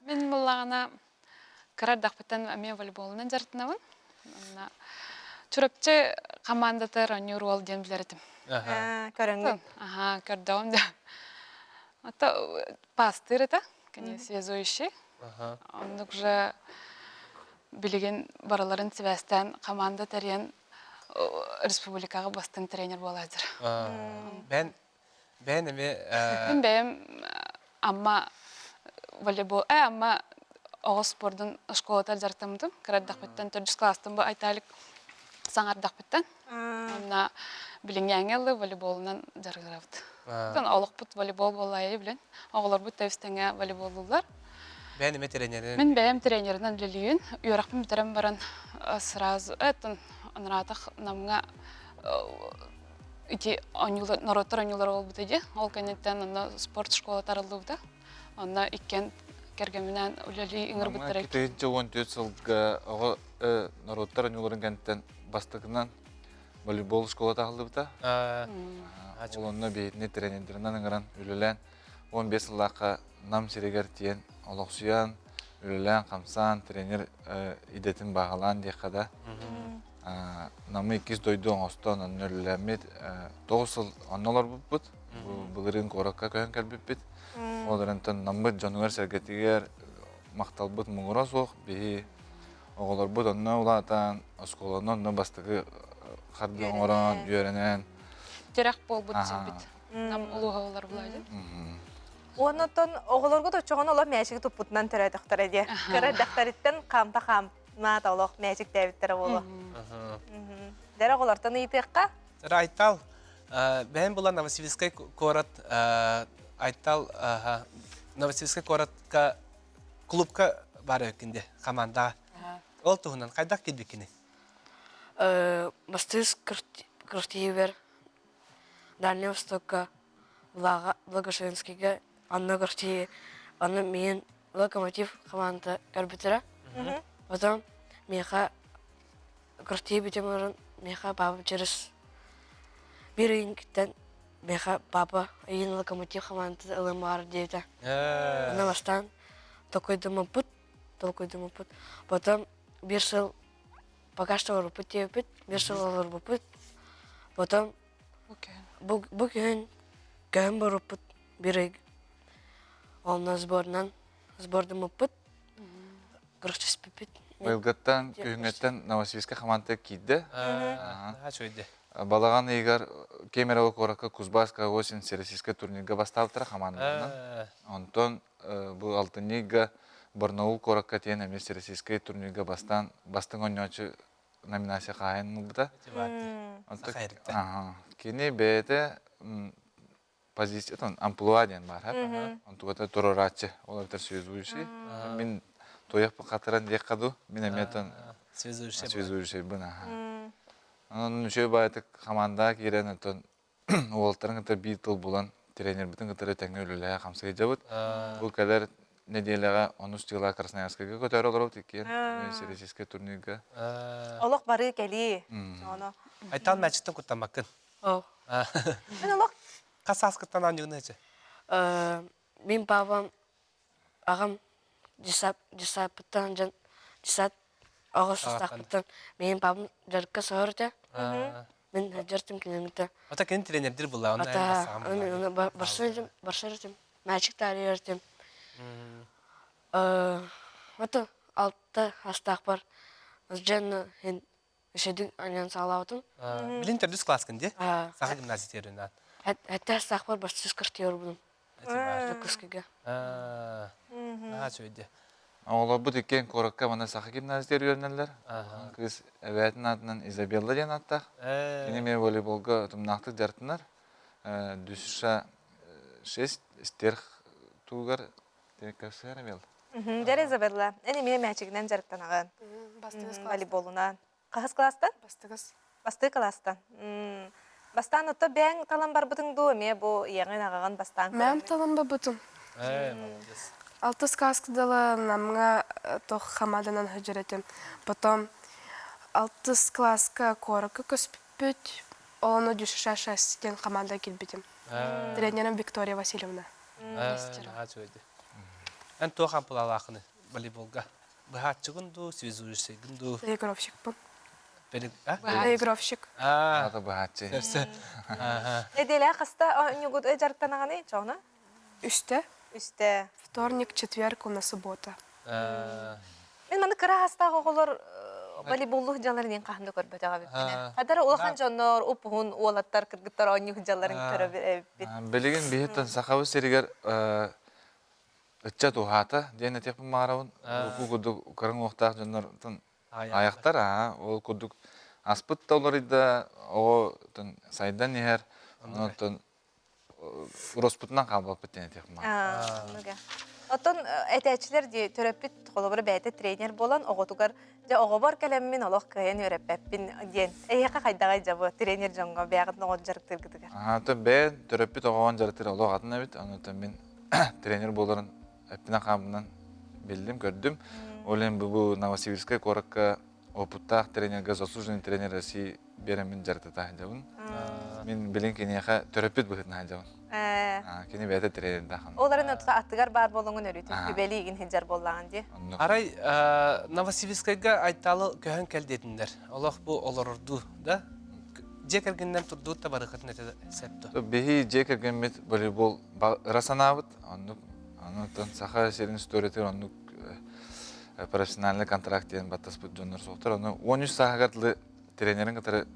Мин буллаҕына кыра эрдэхпиттэн эмиэ волейболунан дьарыктанабын. Онно Чурапчы командата оонньуур уол диэн билэр этим. Көрөҥҥүт. Аха, көрдөҕүм да. Ото пастыр это, конечно, связующий. Оннук же билигин барыларын сибээстээн команда тэрийэн республикаҕа бастыҥ тренер буолаадыр. Бэн бэйэн эмиэ Мин бэйэм Амма волейбол Амма оҕо спордун школатар дьарыктаммытым. Кыра эрдэхпиттэн төрдүс кылаастан бу Айталик саҥардахпыттан. Онно билиҥҥээҥҥэ ыллы волейболунан дьарыгырабыт. Оттон олохпут волейбол буоллаайы билэн. Оҕолорбут тэбис-тэҥэ волейболлууллар. Бэйэн эмэ тренеринэн? Мин бэйэм тренеринэн үлэлиибин. Үөрэхпин бүтэрэн баран сразу оттон анараатах Намҥа ити оонньуулар норуоттар оонньуулара буолбута дии. Ол кэнниттэн онно спорт школата арыллыбыта. Онно иккиэн кэргэмминээн үлэлии ыҥырбыттара. 2014 сылга оҕо норуоттар оонньууларын кэнниттэн бастакынан волейбол школата аһыллыбыта. Ол онно биһитини тренердэринэн ыҥыран үлэлээн 15 сыллаахха Нам сиригэр тиийэн олохсуйан, үлэлээн-хамсаан, тренер идэтин баҕалаан диэххэ да, Намы иккис дойду оҥостон онно үлэлэммит 9 сыл онно олорбуппут. Былырыын куоракка көһөн кэлбиппит. Ол эрэн Наммыт дьонугар-сэргэтигэр махталбыт муҥура суох. Биһи оҕолорбут онно улаатан, оскуоланы онно бастакы хардыы оҥорон, үөрэнэн. Тирэх буолбут сирбит. Нам улууһа олор булаадын. Оннуттан оҕолорго да оччоҕуна олох мээчиги туппутунан төрөөтөхтөрө диэ. Кыра эрдэхтэриттэн хаамта хаамнаата олох мээчиктээбиттэрэ буолуо. Дэрэ оҕолортон ыйытыахха. Айтал, бэйэм була Новосибирскай куорат Айтал Новосибирскай куоратка клубка бар өккүнде командаҕа. Ол туһунан хайдах килбиккини? Бастыыс кыртиибэр Дальнай Востокка Благовещенскийга онно көрсүһүү онно миигин Локомотив хамаандата көрбүтэрэ. Потом миэхэ көрсүһүү бүтэн баран миэхэ папам через биир ыйын миэхэ папа ыйын Локомотив хамаандата ылыам баҕар диэбитэ. Онно бастаан толкуйдаммыппыт, толкуйдаммыппыт. Потом биир сыл пока что олорбуппут диэбиппит, биир сыл олорбуппут. Потом бу, бу күһүн көһөн барбыппыт биир ый онно сборынан сбордаммыппыт күрэхтэспиппит. Быйылгыттан күһүҥҥэттэн Новосибирскай хамаанда киирдэ. Наһаа үчүгэй Балаҕан ыйыгар Кемерово куоракка Кузбасска осень всероссийскай турнирга бастаабыттара хамаандаларынан. Онтон бу алтынньы ыйга Барнаул куоракка тиийэн эмиэ всероссийскай турнирга бастаан бастыҥ оонньооччу номинация хаһаайын ылбыта. Кини бэйэтэ позиция амплуа диэн баар онтугата туруорааччы ол эбэтэр связующий мин туойахпын хатыран диэххэ дуу мин эмиэ тон связующийбын онон үчүгэй баайытык хамаандаҕа киирэн оттон уолаттарын кытта биир тыл булан, тренербитин кытары тэҥҥэ үлэлэһэ хамсыы сылдьабыт. Бу кэлэр нэдиэлэҕэ онус дьыла Красноярскайга көтөөрү олоробут иккиэн всероссийскай турнирга. Олох барыы кэлии. Оно. Айтал мячиттан куттаммаккын. Ол. Мен олох Хас сааскыттан оонньуугун Мин папам аҕам десаппыттан дьон десат оҕо састаахпыттан миин папам дьарыкка соһор этэ. Мин дьартым кинини Ата кини тренердир була, онно Ата барсар барсар этим. Мячик таарыйар этим. Ото алта астаахпар дьон Шедик аньан саалаабытым. Билин төрдүс класскын ди? Саха гимназия терүнан. Хэтте астаахпар бастыс кыртыйорбунум. Дьокуускайга. Наһаа үчүгэй Оҕолорбут иккиэн куоракка манна Саха гимназиятыгар үөрэнэллэр. Кыыс эбээтин аатынан Изабелла диэн ааттаах. Кини эмиэ волейболга утумнаахтык дьарыктанар. Душа 6 стерх тугар көрсүһэр эмиэл. Дьэ, Изабелла, эн эмиэ мээчигинэн дьарыктанаҕын. Бастыгыс Волейболунан. Хаһыс класстан? Бастыгыс. Бастыы класстан. Бастаан отто бэйэҥ талан барбытыҥ дуу, эмиэ бу ийэҕин аҕаҕын бастаан Мэм талан барбытым. Ээ, молодец. Алтыс кылааска дылы Намҥа туох хамаанданан сылдьар этим. Потом алтыс кылааска куоракка көспүппүт. Ол ону ДЮСШ диэн команда киирбитим. Тренерим Виктория Васильевна. Наһаа үчүгэй. Эн туох ампылаалаахыны волейболга? Быһааччыгын дуу, связующийгын дуу? Доигровщикпын. А? Доигровщик. Аа, Ата быһааччы. Сөпсө. Нэдиэлэ хаста оонньуугут дьарыктанаҕыный чоҕуна? Үстэ. Үстэ. Вторник, четверг уонна суббота. Мин маны кыра хастаах оҕолор волейболлуу сылдьалларын иһин хаһан да көрбөтөх эбиппин. Хадара улахан дьоннор, уп-уһун уолаттар, кыргыттар оонньуу сылдьалларын көрө эбиппит. Билигин биһиттэн Сахабыт сиригэр ыччат уһаата диэн этиэхпин баҕарабын. Урукку курдук кыра уҥуохтаах дьоннортон айахтар аа ол курдук аспыт да уларыйда оҕо сайдан иһэр онон уроспутунан хаалбаппыт диэн этиэхпин баҕарабын. Оттон этээччилэр дии төрөппүт холобура бэйэтэ тренер буолан оҕотугар дьэ оҕобор кэлэммин олох кыайан үөрэппэппин диэн эйиэхэ хайдаҕай дьабы тренер дьоҥҥо бэйэҕит оҕо дьарыктыыргытыгар? Аата бэйэ төрөппүт оҕоҕун дьарыктыыр олох атын эбит онон мин тренер буоларын эппинэн-хааммынан биллим, көрдүм. Ол иһин бу Новосибирскай куоракка опыттаах тренергэ заслуженный тренер России биэрэммин дьарыктата сылдьабын. Мин билин киниэхэ төрөппүт быһыытынан сылдьабын. Кини бэйэтэ тренердээх. Оларын аттыгар баар буолуҥун өрүүтүн күбэлиигин сылдьар буоллаҕын дии. Арай Новосибирскайга Айталы көһөн кэл диэтиннэр. Олох бу олорордуу да дьиэ кэргэнинэн турдуут да барыхытын этэ сөп дуо? Биһи дьиэ кэргэммит волейбол ыра санаабыт. Оннук онтон Саха сирин историятыгар оннук профессиональный контракт диэн баттаспыт дьоннор суохтар. Ону 13 сааһыгар дылы тренерин кытары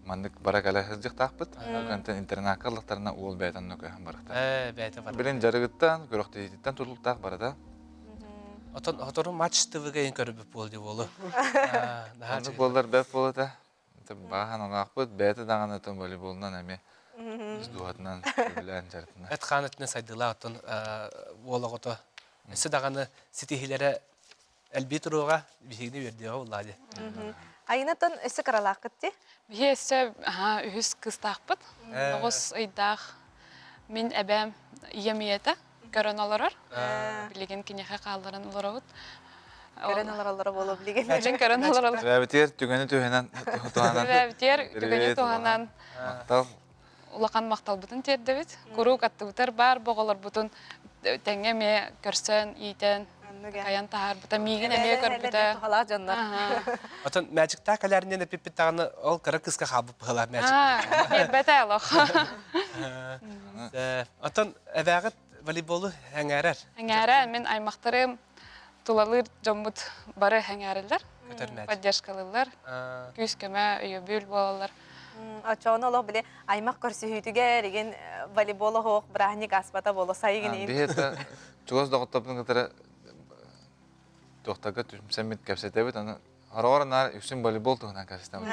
маннык бара кэлэ сылдьыахтаахпыт. Онтон интернакка ыллахтарына уол бэйэтэ онно көһөн барыахтаах. Ээ, бэйэтэ барар. Билин дьарыгыттан, күрэхтэһиититтэн тутулуктаах барыта. Отон отору матч ТВ-га көрбүт буол дии буолу. Оннук буоллар бэрт буолата. Баахан анаахпыт, бэйэтэ даҕаны отон волейболунан эмиэ ис дууһатынан сөбүлээн дьарыктанар. Эт-хаан өттүнэн сайдыылаах оттон уол оҕото өссө даҕаны ситиһиилэрэ элбии туруоҕа, биһигини үөрдүөҕэ буоллаҕа дии. Айынатан өссө кыралааххыт дии? Биһи өссө үһүс кыыстаахпыт. Тоҕус ыйдаах мин эбээм ийэм ийэтэ көрөн олорор. Билигин киниэхэ хаалларан олоробут. Көрөн олороллоро буолуо билигин. Билигин көрөн олороллор. Эбээбитигэр түгэни түһэнэн туһанан. Эбээбитигэр түгэни туһанан. Махтал. Улахан махталбытын тиэрдэбит. Куруук аттыбытар баар боҕолорбутун тэҥҥэ эмиэ көрсөн, иитэн, такайан таһаарбыта. Миигин эмиэ көрбүтэ. Туһалаах дьоннор. Отон мээчиктаах кэлээринэн эппиппит даҕаны ол кыра кыыска хаалбыт быһыылаах мээчик. Биэрбэтэ олох. Отон эбээҕит волейболу эҥээрэр. Эҥээрэ мин аймахтарым тулалыыр дьоммут бары эҥээрэллэр. Поддержкалыыллар. Күүс-көмө, өйөбүл буолаллар. Оччоҕуна олох били аймах көрсүһүүтүгэр игин волейбол оһох бырааһынньык аспата буолуо сайыгын иин. Биһи это чугас доҕотторбун кытары туохтарга түмсэммит кэпсэтэбит аны Хороҕор наар үксүн волейбол туһунан кэпсэтэбит.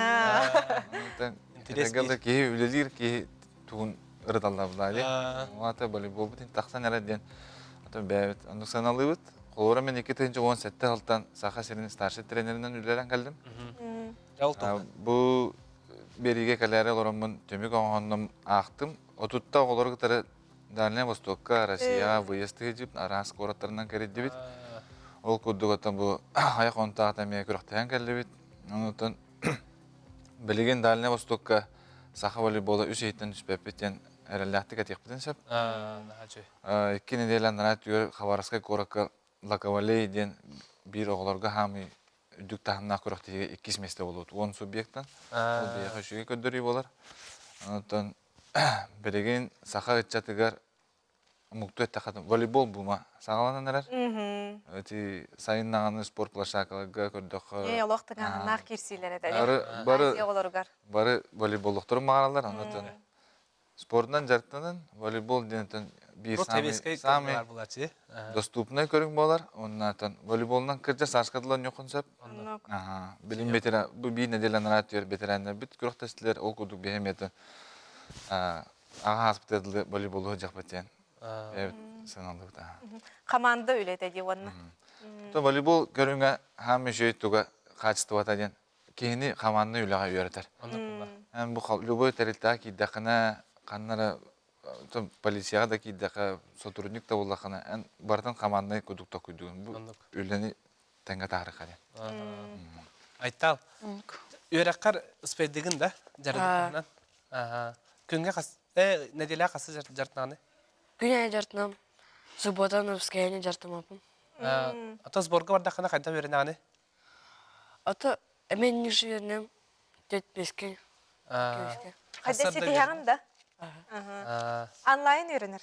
Интириэс киһи үлэлиир киһи тугун ырыталлар дии. Ата волейболбут тахсан эрэ диэн ата бэйэбит оннук сыаналыыбыт. Холобура мен 2017 сылтан Саха сирин старший тренеринэн үлэлээн кэллим. Бу биэриигэ кэлээри олороммун түмүк оҥоһоннум аахтым. Отутта оҕолору кытары Дальнай Востокка, Россияҕа выезд тыһыдьып араас куораттарынан кэрийдибит. Ол курдук оттон бу айах онтоох эмиэ күрэхтэһэн кэллибит. Онуттан билигин Дальнай Востокка саха волейбола үс иһиттэн түспэппит диэн эрэллээхтик этиэхпитин сөп. Икки нэдиэлэ анараа өттүгэр Хабаровскай куоракка Лаковалей диэн биир оҕолорго хаамыы үрдүк таһымнаах күрэхтэһиигэ иккис миэстэ буолуот 10 субъектан. Ол биһиэхэ үчүгэй көрдөрүү буолар. Онтон Билигин саха ыччатыгар омуктуу эттэххэ волейбол бума саҕаланан эрэр. Ити сайын даҕаны спорт площадкаларга көрдөххө Ээ, олох тыҥааһыннаах киирсиилэр этэ. Бары бары Азия оҕолоругар. бары волейболлохторун баҕараллар, онон спордунан дьарыктанан волейбол диэн биир самый самый доступный көрүҥ буолар. Оннуттан волейболунан кырдьа сааска дылы оонньуоххун сөп. Билин ветеран бу биир нэдиэлэ анараа өттүгэр ветераннарбыт күрэхтэстилэр. Ол курдук биһи эмиэ аҕа ааспыта дылы волейболу сылдьахпыт диэн бэйэбит сыаналыыбыт. Команда үлэтэ дии уонна. То волейбол көрүҥэ хаам үчүгэй туга хаачыстыбата диэн киһини командный үлэҕэ үөрэтэр. Эн бу любой тэрилтэҕэ киирдэххинэ ханна эрэ. полицияҕа да киирдэххэ, сотрудник да буоллаххына, эн барытын команднай курдук толкуйдуугун. Бу үлэни тэҥҥэ таһаарыахха диэн. Айтал, үөрэххэр успейдыгын да дьарыгынан? Күҥҥэ хас э нэдиэлэ хасы дьарытнааны? Күн аайы дьарытынам. Суббота воскресенье дьарытымаппын. Ата сборга бардаххына хайдах үөрэнэҕиний? Ата эмиэ ниже үөрэнэм төрт бэскэ Хайда ситиһэҕин да? Онлайн үөрэнэр.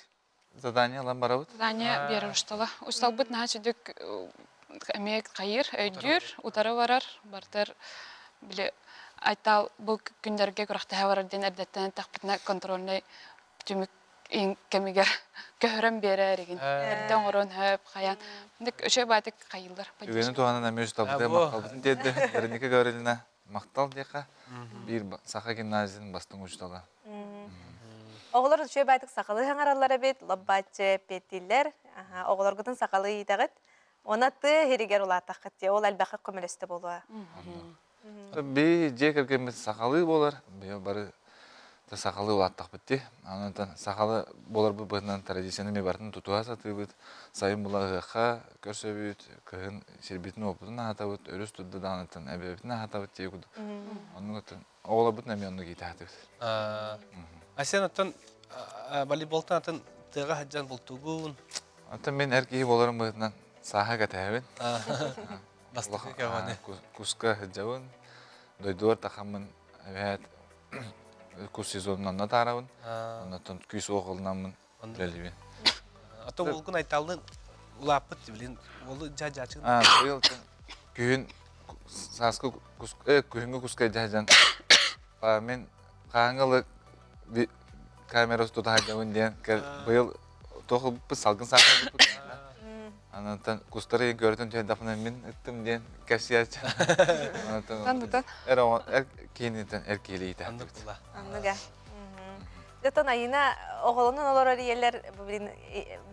Задание ылан барабыт. Задание биэрэр устала. Усталбыт наһаа чүдүк эмиэ хайыр, өйдүүр, утары барар, бартар били айтаал бу күннэргэ күрэхтэһэ барар диэн эрдэттэн эттэхпитинэ контрольнай түмүк кэмигэр көһөрөн биэрэр игин. Эрдэ оҥорон хөп, хайаан. Үчүгэй баатык хайыыллар. Түгэни туһанан эмиэ усталбытыгар махталбытын тиэрдэ Вероника Гаврильевна махтал диэххэ биир саха гимназиятын бастыҥ учуутала. Оҕолор үчүгэй баайтык сахалыы хаҥараллар эбит, лоббааччы эппиэттииллэр. Оҕолоргутун сахалыы иитэҕит. Уонна тыа иһиригэр улаатаххыт дии, ол элбэххэ көмөлөстө буолуо. Би дьиэ кэргэммит сахалыы буолар. Биһи бары да сахалыы улааттахпыт дии. Онон сахалы буоларбыт быһыытынан традицияны эмиэ барытын тутуһа сатыыбыт. Сайын була ыһыахха көрсөбүт, кыһын сирбитин-уоппутун аһатабыт, өрүс турда даҕаныттан эбэбитин аһатабыт дии курдук. Оннук оҕолорбутун эмиэ оннук иитэ сатыыбыт. Айсен оттон волейболтан атын тыаҕа сылдьан бултуугун? Оттон мин эр киһи буоларым быһыытынан сааһа кэтэһэбин. Бастакы көҕөнү. Куска сылдьабын, дойдубар тахаммын эбээт кус сезонун онно таарабын, оннуттан күүс уох ылынаммын үлэлиибин. А то уолгун айталлын улааппыт билин уолу дьа-дьаачын. А, быйыл күһүн сааскы кус күһүҥҥү куска дьаһдьан мин хаһааҥҥы ылы камера тута сылдьабын диэн быйыл туох ылбыппыт салгын саахар ылбыппыт Анантан кустары көрөтөн түһэрдэхпинэ мин ыттым диэн кэпсиэччи. Тан эр эр киһинитен эр киһилии Аннык була. Анныга. Дьотон Айына оҕолонун олорор ийэлэр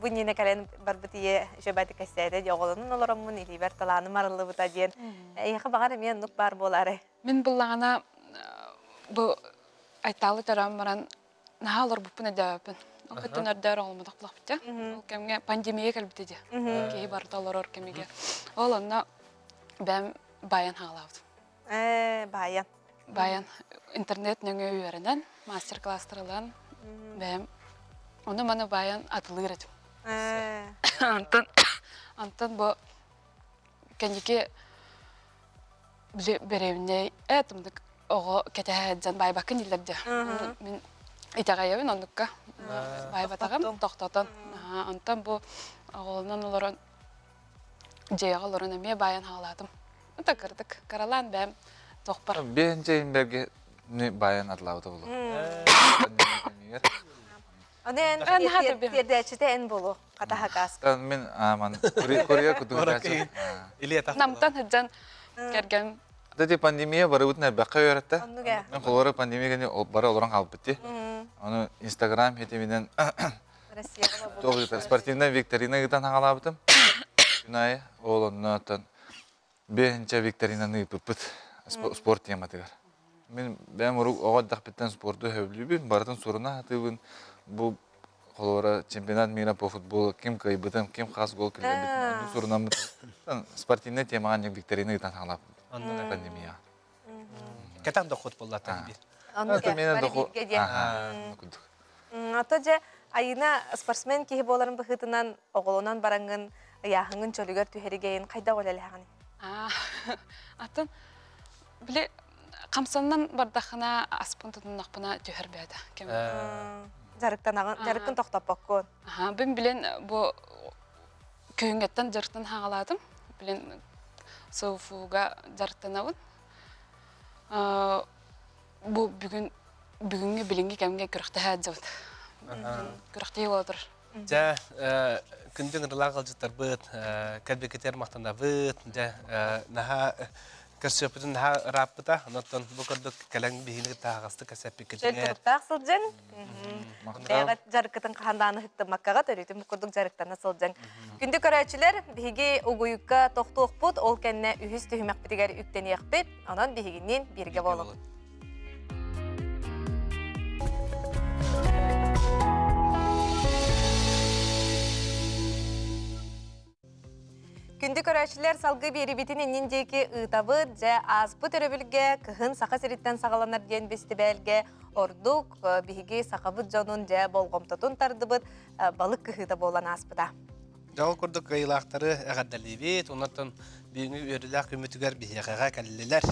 бу иннинэ кэлэн барбыт ийэ үчүгэйдик кэпсээтэ дии оҕолонун олороммун илиибэр талааным арыллыбыта диэн эйиэхэ баҕар эмиэ оннук баар буолаарай? Мин буллаҕына бу Айтаалы төрөөн баран наһаа олорбуппун өйдөөбөппүн. Ол кыттан өрдөөр оҥолмотох булахпыт Ол кэмҥэ пандемия кэлбитэ дии. Киһи барыта олорор кэмигэр. Ол онно бэйэм баайан хаалаабытым. Ээ, баайан. Баайан интернет нөҥүө үөрэнэн, мастер-класстар ылан бэйэм ону маны баайан атылыыр этим. Ээ. Антон антон бу кэнники били бэрэбинэй ээ тымнык оҕо кэтэһэ сылдьан баайбаккын дииллэр дии. Мин итэҕэйэбин оннукка. Баайбатаҕым, тохтотон. Онтон бу оҕолонон олорон дьиэҕэ олорон эмиэ баайан хаалаатым. Это кырдык. Каралаан бэйэм тохпор. Биэнчэ инберге баайан атлаабыта болу. Оны эн тиэрдээччитэ эн болу хатаха кааска. Мен аман курьер кутугачы. Намтан сылдьан кэргэн Дати пандемия барыбытын элбэххэ үөрэттэ. Мен холоро пандемия кэнни бары олорон хаалбыт ти. Ону Инстаграм хитиминен спортивная викторина ыытан хаалаабытым. Күн аайы ол оннуттан Биэһинчэ викторинаны ыыппыппыт спорт тематыгар. Мин бэйэм урук оҕо эрдэхпиттэн спорду сөбүлүүбүн, барытын суруна сатыыбын. Бу холобура чемпионат мира по футболу ким кыайбытын, ким хас гол киллэрбитин оннук сурунаммыт. Спортивнай темаҕа анньык викторина ыытан хаалааппыт пандемияҕа. Кэтэх дохуот буоллаатан биир. Оннук бары бииргэ диэн. Ото дьэ Айына спортсмен киһи буоларын быһыытынан оҕолонон бараҥҥын ыйааһыҥҥын чөлүгэр түһэригэйин хайдах үлэлэһэҕиний? Атын били хамсаннан бардаххына аспын тутуннахпына түһэр бэйэтэ кэм. Дьарыктанаҕын, дьарыккын тохтоппоккун. Аха, бин билен бу күһүҥҥэттэн дьарыктан хаалаатым. Билен СУФУга дьарыктанабын. Бу бүгүн бүгүҥҥү билиҥҥи кэмҥэ күрэхтэһэ сылдьабыт. Күрэхтэһии буола турар. Дьэ, күндү ыҥырыылаах ыалдьыттарбыт, кэлбиккитигэр махтанабыт. Дьэ, наһаа көрсүөхпүтүн наһаа ырааппыта. Онон бу курдук кэлэн биһигини кытта аһаҕастык кэпсэппиккитигэр. Чөл туруктаах сылдьыҥ. Бэйэҕит дьарыккытын хаһан даҕаны ыһыктыммаккаҕыт, өрүүтүн бу курдук дьарыктана сылдьыҥ. Күндү көрөөччүлэр, биһиги угуйукка тохтуохпут, ол кэннэ үһүс түһүмэхпитигэр үктэниэхпит. Онон биһигинниин бииргэ буолуҥ. Күндү көрөөччүлэр салгыы биэрибитин иннин диэки ыытабыт. Дьэ, ааспыт өрөбүлгэ кыһын Саха сириттэн саҕаланар диэн бэстибээлгэ ордук биһиги сахабыт дьонун дьэ болҕомтотун тардыбыт балык кыһыыта буолан ааспыта. Дьэ, ол курдук кыайыылаахтары эҕэрдэлиибит. Онтон бүгүҥҥү үөрүүлээх күммүтүгэр биһиэхэҕэ кэллилэр.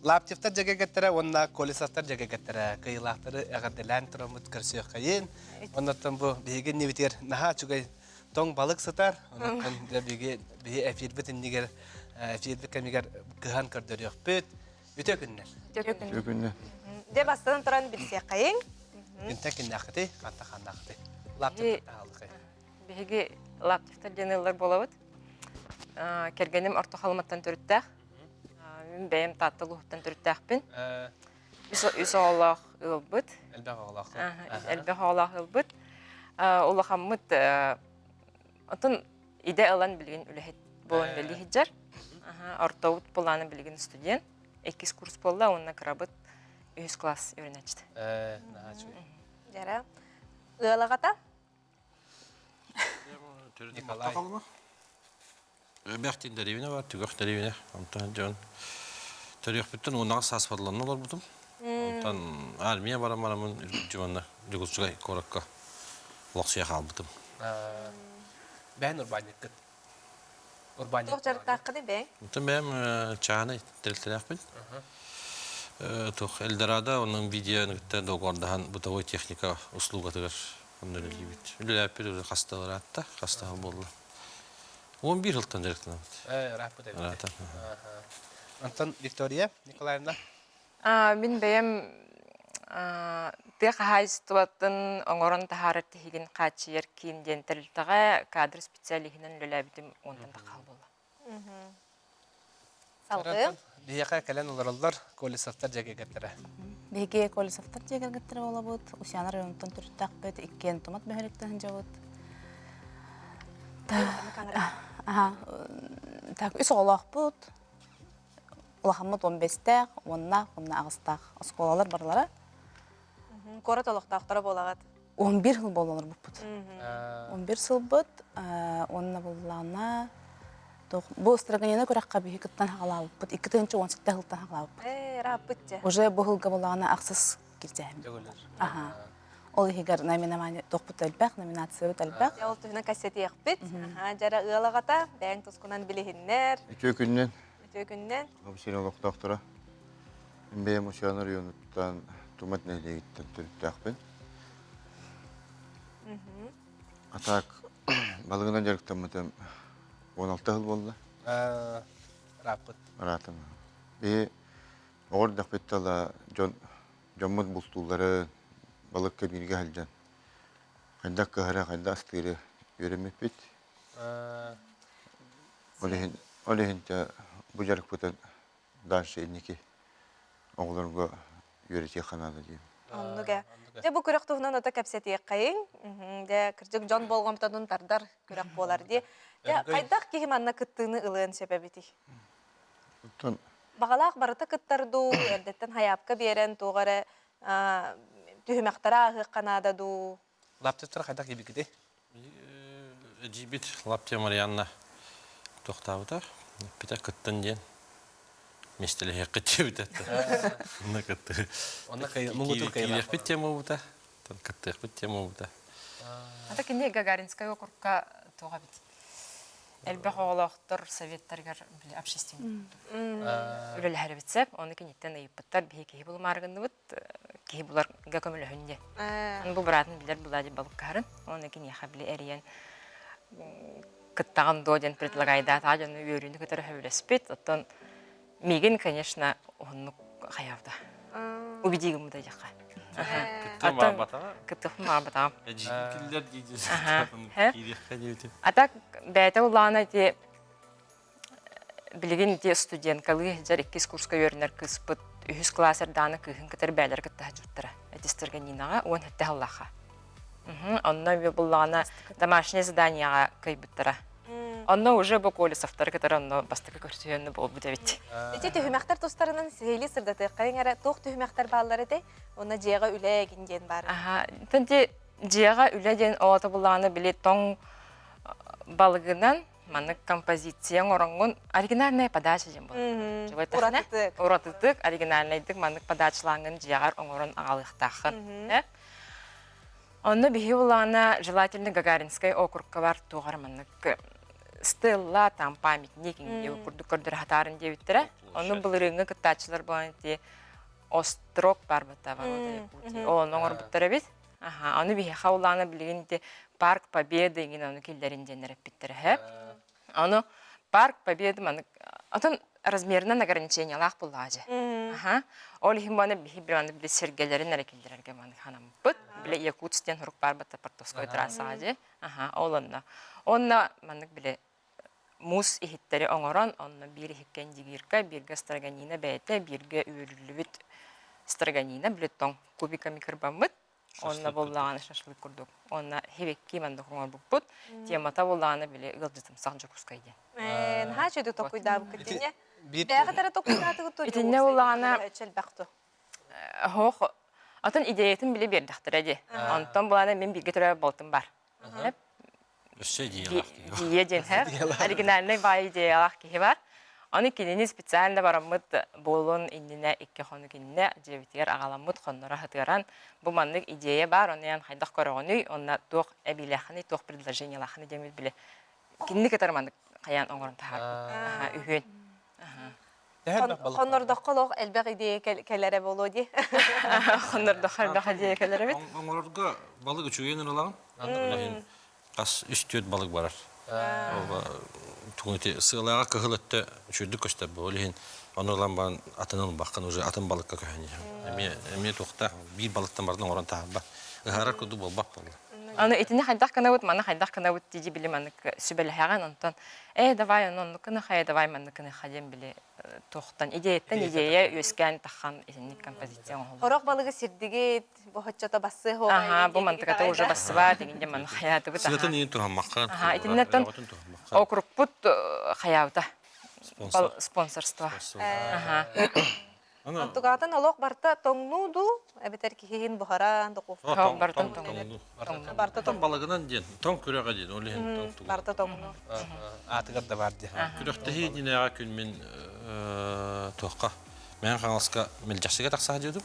Лаптевтар дьэгэгэттэрэ уонна Колесовтар дьэгэгэттэрэ кыайыылаахтары эҕэрдэлээн тураммыт көрсүөххэйин. Оннуттан бу биһиги иннибитигэр наһаа үчүгэй тоҥ балык сытар. Оннуттан биһиги биһи эфирбит иннигэр эфирбит кэмигэр кыһан көрдөрүөхпүт. Үтүө күннэр. Үтүө күннэр. Дьэ бастан туран билсиэххэйиҥ. Күнтэн киннээххитий, ханта ханнааххытый? Лаптевтар таһааллыкай. Биһиги Лаптевтар диэн ыаллар буолабыт. Кэргэним Орто Халыматтан төрүттээх. Мин бэйэм Таатта улууһуттан төрүттээхпин. Үс оҕолоох ыалбыт. Элбэх оҕолоох. Элбэх оҕолоох ыалбыт. Улахаммыт отон идэ ылан билигин үлэһит буолан үлэлии сылдьар. Ортобут былаана билигин студент. Иккис курс буолла уонна кырабыт үһүс класс үөрэнээччитэ. Наһаа үчүгэй. Дьара. Ыал аҕата? Николай. Бэхтин дэриэбинэ бар, түгэх дэриэбинэ. Онтон дьон төрүөхпүттэн уоннаҕа саас фодланна олорбутум. Онтон армия баран бараммын дьуонна Дьокуускай куоракка олохсуйа хаалбытым. Бэйэн урбаанньыккыт? Урбаанньык. Туох дьарыктааххыный бэйэҥ? Онтон бэйэм чааһынай тэрилтэлээхпин. Туох Эльдорадо онон видеоны кытта договордаһан бытовой техника услугатыгар онно үлэлиибит. Үлэлээппит уже хаста ыраатта, хаста буолла. 11 сылтан дьарыктанабыт. Ырааппыт эбит. Антон Виктория Николаевна? Мин бэйэм тыа хаһаайыстыбатын оҥорон таһаарар тиһигин хааччыйар киин диэн тэрилтэҕэ кадр специалиһынан үлэлээбитим уонтан тахха буолла. Салгыы. Биһиэхэ кэлэн олороллор Колесовтар дьиэ кэргэттэрэ. Биһиги Колесовтар дьиэ кэргэттэрэ буолабыт. Усяна районуттан төрүттээхпит, иккиэн Тумат бөһүөлэктэн сылдьабыт. Так, үс оҕолоохпут. Улахаммыт 15-тээх, уоннаах, уонна аҕыстаах оскуолалар барылара. Куорат олохтоохторо буолаҕыт. 11 сыл буолан олорбуппут. 11 сылбыт уонна буллаана бу Строганина күрэххэ биһи кыттан хаҕалаабыппыт. 2017 сылтан хаҕалаабыппыт. Ээ, ырааппыт дьэ. Уже бу сылга буллаана ахсыс кирдээһин. Аха. Ол иһигэр номинамания тохпут элбэх, номинациябыт элбэх. Ол туһунан кэссэтиэхпит. Аха, дьара ыал аҕата, бэйэҥ тускунан билиһиннэр. Үтүө күннэн. Үтүө күннэн. Сирин олохтоохторо. Бэйэм Усуйаана оройуонуттан Тумат нэһилиэгиттэн төрүттээхпин. А так балыгынан дьарыктаммытым 16 сыл буолла. Ырааппыт. Ыраатым. Биһи оҕо эрдэхпит тала дьон дьоммут бултууллары балыкка бииргэ сылдьан хайдах кыһары, хайдах астыыры үөрэммиппит. Ол иһин ол иһин бу дьарыкпытын дальше инники оҕолорго үөрэтиэххэ наада диэн. Оннук ээ. Дьэ бу күрэх туһунан ото кэпсэтиэххэйиҥ. Дьэ кырдьык дьон болҕомтотун тардар күрэх буолар дии. Дьэ хайдах киһи манна кыттыыны ылыан сөп эбитий? Оттон Баҕалаах барыта кыттар дуу, эрдэттэн хайаапка биэрэн туох эрэ түһүмэхтэри ааһыахха наада дуу? Лаптевтар хайдах киирбиккитий? Эдьиийбит Лаптева Марианна тохтообута. Эппитэ кыттын диэн. Миэстэлэһиэххит диэбитэ. Онно кытты. Онно муҥутуур Киириэхпит тема буолбута. Кыттыахпыт тема буолбута. Ата кини Гагаринскай округка туох эбит? Элбэх оҕолоохтор советтарыгар били общественник үлэлэһэр эбит сөп. Ону киниттэн ыйыппыттар биһи киһи булумаары гынныбыт киһи буларга көмөлөһүн диэн. Бу быраатын билэр Владимир Балыккаһарын. Оны киниэхэ били эрийэн кыттаҕын дуо диэн предлагайдаатаҕа дьону үөрүүнү кытары сөбүлэспит. Оттон миигин, конечно, уһуннук хайаабыта. Убедигим гыммыта диэххэ. Кыттыахпын баҕарбатаҕым. Эдьиийим киллэр дии киириэххэ А так бэйэтэ улаана ити Билигин ити студенткалыы сылдьар иккис курска үөрэнэр кыыспыт үһүс кылаас эрдэҕинэ кыыһын кытары бэйэлэрэ кытта сылдьыбыттара. Этистэргэ Нинаҕа 17 сыллаахха. Онно буллаҕына домашнее заданиеҕа кыайбыттара. Онно уже бу Колесовтары кытары онно бастакы көрсүһүөннү буолбут эбит. Ити түһүмэхтэр тустарынан сиһилии сырдатыаххайыҥ эрэ туох түһүмэхтэр бааллар этэй? Уонна дьиэҕэ үлэ эгин диэн баар. Аха, ити дьиэҕэ үлэ диэн оҕото буллаҕына били тоҥ балыгынан. Маннык композиция оҥороҥҥун оригинальная подача диэн буолар. Уратытык. Уратытык, оригинальнайдык маннык подачалааҥҥын дьиэҕэр оҥорон аҕалыахтааххын. Онно биһи улаана желательно Гагаринскай округка бар туох эрэ маннык стелла, там памятник курдук көрдөрө сатаарын диэбиттэрэ. Ону былырыыҥҥы кыттааччылар буолан ити острог бар бата ворота Якутии. Ол ону оҥорбуттар эбит. Аха, ону биһиэхэ улаана билигин ити Парк Победы иҥин ону киллэрин диэннэр эппиттэрэ һэ. Ону Парк Победы маннык атын размерынан ограничениялаах буоллаҕа дьэ. Аха. Ол иһин баны биһи били били сэргэлэрин эрэ киллэрэргэ маннык ханаммыппыт. Били Якутск диэн сурук баар батта Портовской трассаҕа дьэ. Аха, ол онно. Онно маннык били муус иһиттэри оҥорон, онно биир иһиккэ индигирка, бииргэ строганина бэйэтэ, бииргэ үөлүллүбүт строганина, били тоҥ кубиками кырбаммыт. Онно буоллаҕына шашлык курдук. Онно хибекки маннык оҥорбуппут. Темата буоллаҕына били ыалдьытымсах Дьокуускай диэн. Наһаа үчүгэй токуйдаабыккыт итиннэ. Бэйэҕит эрэ токуйдаатыгыт дуо? Итиннэ буоллаҕына элбэх дуо? Оһох атын идеятын били биэрдэхтэрэ дии. Онтон буолана мин бииргэ төрөөбүт балтым бар. Өссө идеялаах киһи бар. Идея диэн оригинальный баай идеялаах киһи бар. Аны кинини специально бараммыт буолуон иннинэ икки хонук иннинэ дьиэбитигэр аҕаламмыт хонноро сытыаран бу маннык идея баар, ону эн хайдах көрөҕүнүй, уонна туох эбиилээххиний, туох предложениелааххыный диэммит били кинини кытары маннык хайаан оҥорон таһаарбыт. Үһүөн. Хоннордоххо олох элбэх идея кэлэрэ буолуо дии. Хоннордоххо элбэх идея кэлэр эбит. Оҥорорго балык үчүгэйин ылаҕын. Аны хас үс-түөрт балык барар. Тугун сыалааҕа кыһыл өттө үчүгдүк көстөр бу. Ол иһин ону ылан баран атын ылбаккын уже атын балыкка көһөн иһэн. Эмиэ эмиэ туохтаах биир балыктан барытын оҥорон таһаарбат. Ыһаарар курдук буолбат буолла. Аны итини хайдах гынабыт, маны хайдах гынабыт дии били маннык сүбэлэһэҕин, онтон ээ давай ону оннук гыныха, ээ давай маннык гыныха диэн били туохтан идеяттан идея үөскээн таххан итинник композиция оҥоһуллар. Хорох балыгы сирдигит, бу хоччото бассыа хуоҕа Аха, бу мантыката уже бассыбаат, иҥин дьэ маны хайаатыбыт. Сыатын иин туһаммакка. Аха, итиннэттэн округпут хайаабыта. Спонсорство. Аха. Онтугаатын олох барта тоҥнуу дуу, эбэтэр киһиһин буһаран, духовка. Бартан тоҥнуу. Барта тоҥ балыгынан диэн, тоҥ күрэҕэ диэн, ол иһин тоҥ тугу. Барта тоҥнуу. Аатыгар да бар диэн. Күрэхтэһии динээҕэ күн мин туохха Мэҥэ Хаҥаласка Мэлдьэхсигэ тахсаһа диэтим.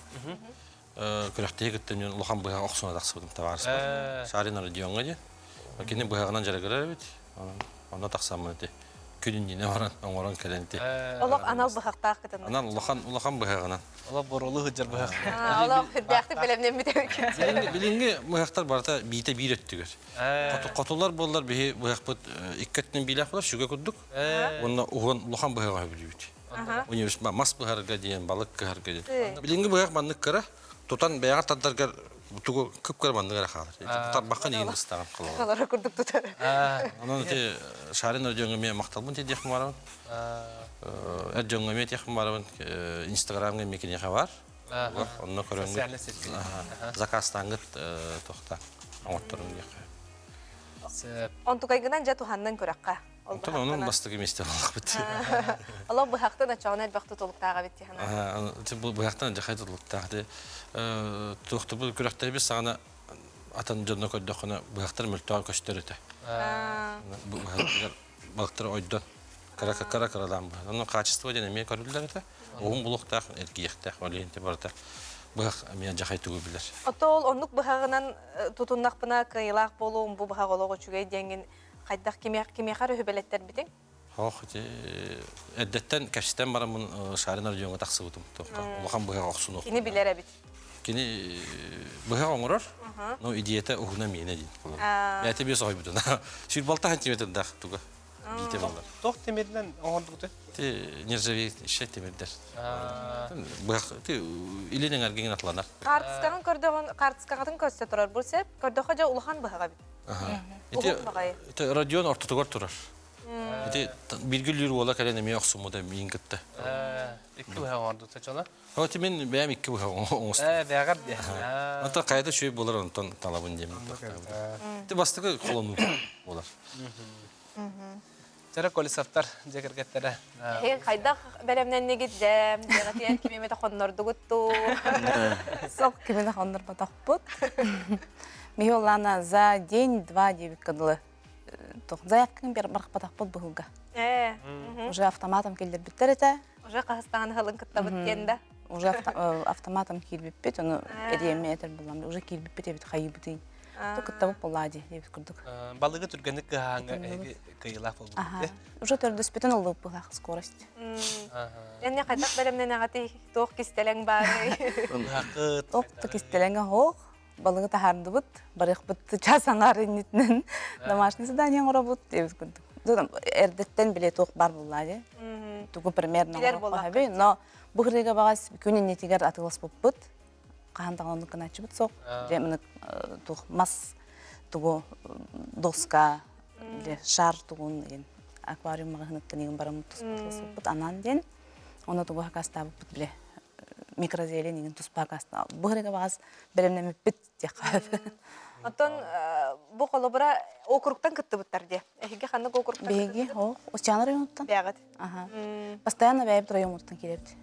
Күрэхтэһии кытта мен улахан быһа охсуна тахсыбытым табаарыспар. Шарин Родионҥа диэн. Кини быһаҕынан дьарыгырар эбит. Онно тахсаммын ити күн иннинэ баран оҥорон кэлэн ити. Олох анал быһахтаах кытынна. Анал улахан улахан быһаҕынан. Олох боруолу сылдьар быһах. Олох үрдээхтик бэлэмнэммит эбит. Билиҥҥи быһахтар барыта биитэ биир өттүгэр. Хотулар буоллар биһи быһахпыт икки өттүнэн биилээх буолар сүгэ курдук. Уонна уһун улахан быһаҕы сөбүлүүбүт. Университет мас быһарга диэн, балык кыһарга диэн. Билиҥҥи быһах маннык кыра, тутан бэйэҕэр тардаргар тугу кып-кыра маннык эрэ хаалар. Тарбаххын иһин быстаҕын холобура. Холоро курдук тутар. Онон ити Шарин Родионҥа эмиэ махталбын тиэрдиэхпин баҕарабын. Эр дьоҥҥо эмиэ этиэхпин баҕарабын. Инстаграмҥа эмиэ киниэхэ баар. Онно көрөҥҥүт заказтааҥҥыт туохта оҥотторуҥ диэххэ. Онтукайгынан дьэ туһаннын күрэххэ. Онтон онон бастакы миэстэ буоллахпыт. Олох быһахтан оччоҕуна элбэх тутулуктаах эбит дии санаатым. Бу быһахтан дьахай тутулуктаах. Туохтубут күрэхтэһибит саҕана атын дьонно көрдөххүнэ быһахтар мөлтөҕө көстөр этэ. Быһахтар балыктар ойдон кыра кыра кыралаан быһа. Онон качество диэн эмиэ көрүллэр этэ. Уһун булуохтаах, эргийиэхтээх. Ол иһин барыта быһах эмиэ дьахай тугу билэр. Ото ол оннук быһаҕынан тутуннахпына кыайыылаах буолуом, бу быһах олох үчүгэй диэҥҥин хайдах кимиэхэ эрэ үһүбэлэттэрбитиҥ? Ох, ити эрдэттэн кэпсэтэн бараммын Шарин Родионҥа тахсыбытым. Улахан быһах охсунуох. Кини билэр эбит. Кини быһах оҥорор, но идеята уһуна миэнэ диин. Бэйэтэ биэс оһойбутун. Сүүрбалта сантиметрдаах туга биитэ буолар. Туох тимиринэн оҥордугутай? Ти нержавеющий тимирдер. Быһах ти илин эҥэргиҥин атланар. Хаартыскаҕын көрдөҕүн, хаартыскаҕытын көрсө турар бу сеп. Көрдөххө дьэ улахан быһаҕа эбит. Ити Родион ортотугар турар. Ити бииргэ үлүүр уола кэлэн эмиэ охсуммута миин кытта. Икки быһа оҥордута чола. Ити мин бэйэм икки быһа оҥостум. Ээ, бэҕэр диэ. Онтон хайата үчүгэй буолар онтон талабын диэммин. Ити бастакы холонуу буолар. Чара Колесовтар дьэ кэргэттэрэ. Эһиги хайдах бэлэмнэннигит дьэ, дьиэҕитигэр кими эмэтэ хоннордугут дуу? Суох кими да хоннорботохпут. Михаил Лана за день-два диэбиккэ дылы. Заявканы барахпатахпыт быһылга. Уже автоматом киллэрбиттэр этэ. Уже хаһыстаан халын кыттабыт диэн да. Уже автоматом киирбиппит, ону эриэмэ этэр буллам. Уже киирбиппит эбит хайыбытый. Кыттабыт буоллаа дии диэбит курдук. Балыгы түргэнник кыһааҥҥа эһиги кыйылаах буолбут. Уже төрдүспүтүн ыллыппылаах скорость. Энне хайдах бэлэмнэнэҕитий? Туох кистэлэҥ баарый? Туох да кистэлэҥэ суох. Балыгы таһаардыбыт, барыахпыт час аҥаар иннитинэн домашний задание оҥоробут диэбит курдук. Эрдэттэн биле туох бар буоллаа дии. Тугу примерно оҥоруохха но бу хырыыга баҕас күн иннитигэр атыыласпыппыт. Хаһан даҕаны оннук гынааччыбыт суох. Дьэ маны туох мас тугу доска шар тугун диэн аквариум маҕаһыыныттан игин бараммыт туспут анаан диэн Онно тугу хакастаабыппыт биле микрозелень игин туспа хакастаа. Бу хырыга баҕас бэлэмнэммиппит диэххэ. Оттон бу холобура округтан кыттыбыттар дии. Эһиги ханнык округтан Биһиги о Усян районуттан. Бэҕит. Аха. Постоянно бэйэбит районуттан киирэбит.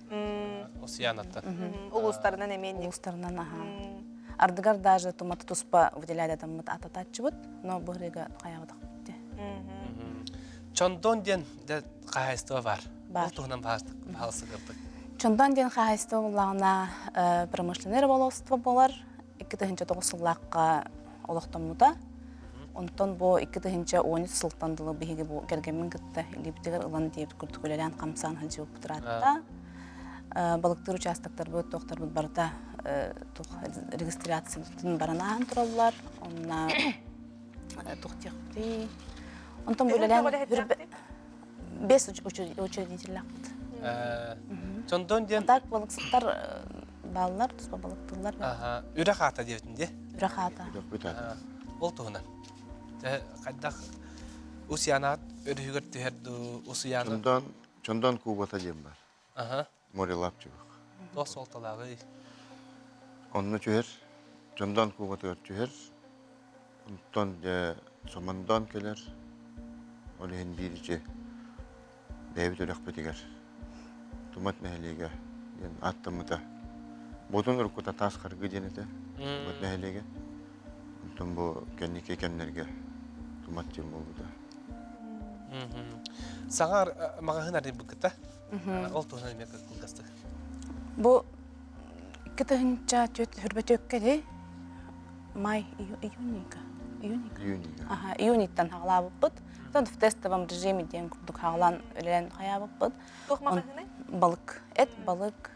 Усянаттан. Улуустарынан эмиэ Улуустарынан аха. Ардыгар даже туматы туспа выделяли атаммыт ататааччыбыт, но бу хырыга хайаабатахпыт дии. Чондон диэн хаһаайыстыба бар. Ол туһунан баһаалыстыгырдык. Чондон диэн хаһаайыстыба буллаҕына промышленный рыболовство буолар. 2009 сыллаахха олохтоммута. Онтон бу 2013 сылтан дылы биһиги бу кэргэммин кытта илиибитигэр ылан диэбит курдук үлэлээн хамсаан сылдьыбыппыт ыраатта. Балыктыыр участоктарбыт, туохтарбыт барыта регистрациятын баран ааһан тураллар. Онно туох диэхпитий? Онтон бу үлэлээн бес учредителлээхпит. Чондон диэн Так балыксыттар бааллар, туспа балыктыыллар. Үрэх аата диэбитин дии. Үрэх аата. Ол туһунан. Хайдах Усуйанаат өрүһүгэр түһэр дуу, Усуйаана? Чондон, Чондон кубата диэн бар. Морелап чубук. Туох суолталааҕый? Онно түһэр, Чондон кубатыгар түһэр. Онтон дьэ Сомондон кэлэр. Ол иһин биир ичи бэйэбит үрэхпитигэр Тумат нэһилиэгэ диэн ааттаммыта. Буотун уруккута Таас Харгы диэн этэ Тумат нэһилиэгэ. Онтон бу кэнники кэмнэргэ Тумат диэн буолбута. Саҥа маҕаһыын арыйбыккыта. Ол туһунан эмиэ кылгастык. Бу 2004 хүрбөтүөккэ май июньга июньга июньга аха июньтан хаҕалаабыппыт Оттон в тестовом режиме диэн курдук хаҕалаан үлэлээн хайаабыппыт Туох маҕаһыыный? Балык эт балык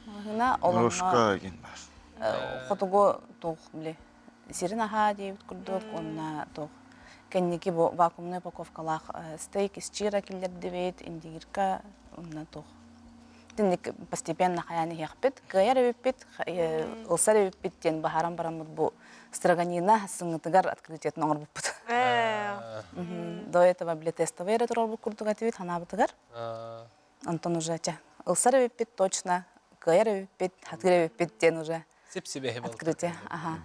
маҕаһыына Ножка диэн баар. Хотугу туох били сирин аһаа диэбит курдук уонна туох кэнники бу вакуумнай упаковкалаах стейк из чира киллэрдибит индигирка уонна туох итинник постепенно хайаан иһиэхпит кыайар эбиппит ылсар эбиппит диэн баһааран бараммыт бу строганина сыҥытыгар открытиетын оҥорбуппут до этого били тестовый эрэ туруорбут курдук этибит ханаабытыгар онтон уже чэ ылсар эбиппит точно кыайар эбиппит хатыыр эбиппит диэн уже Сип-сибэһи Открытие, аха.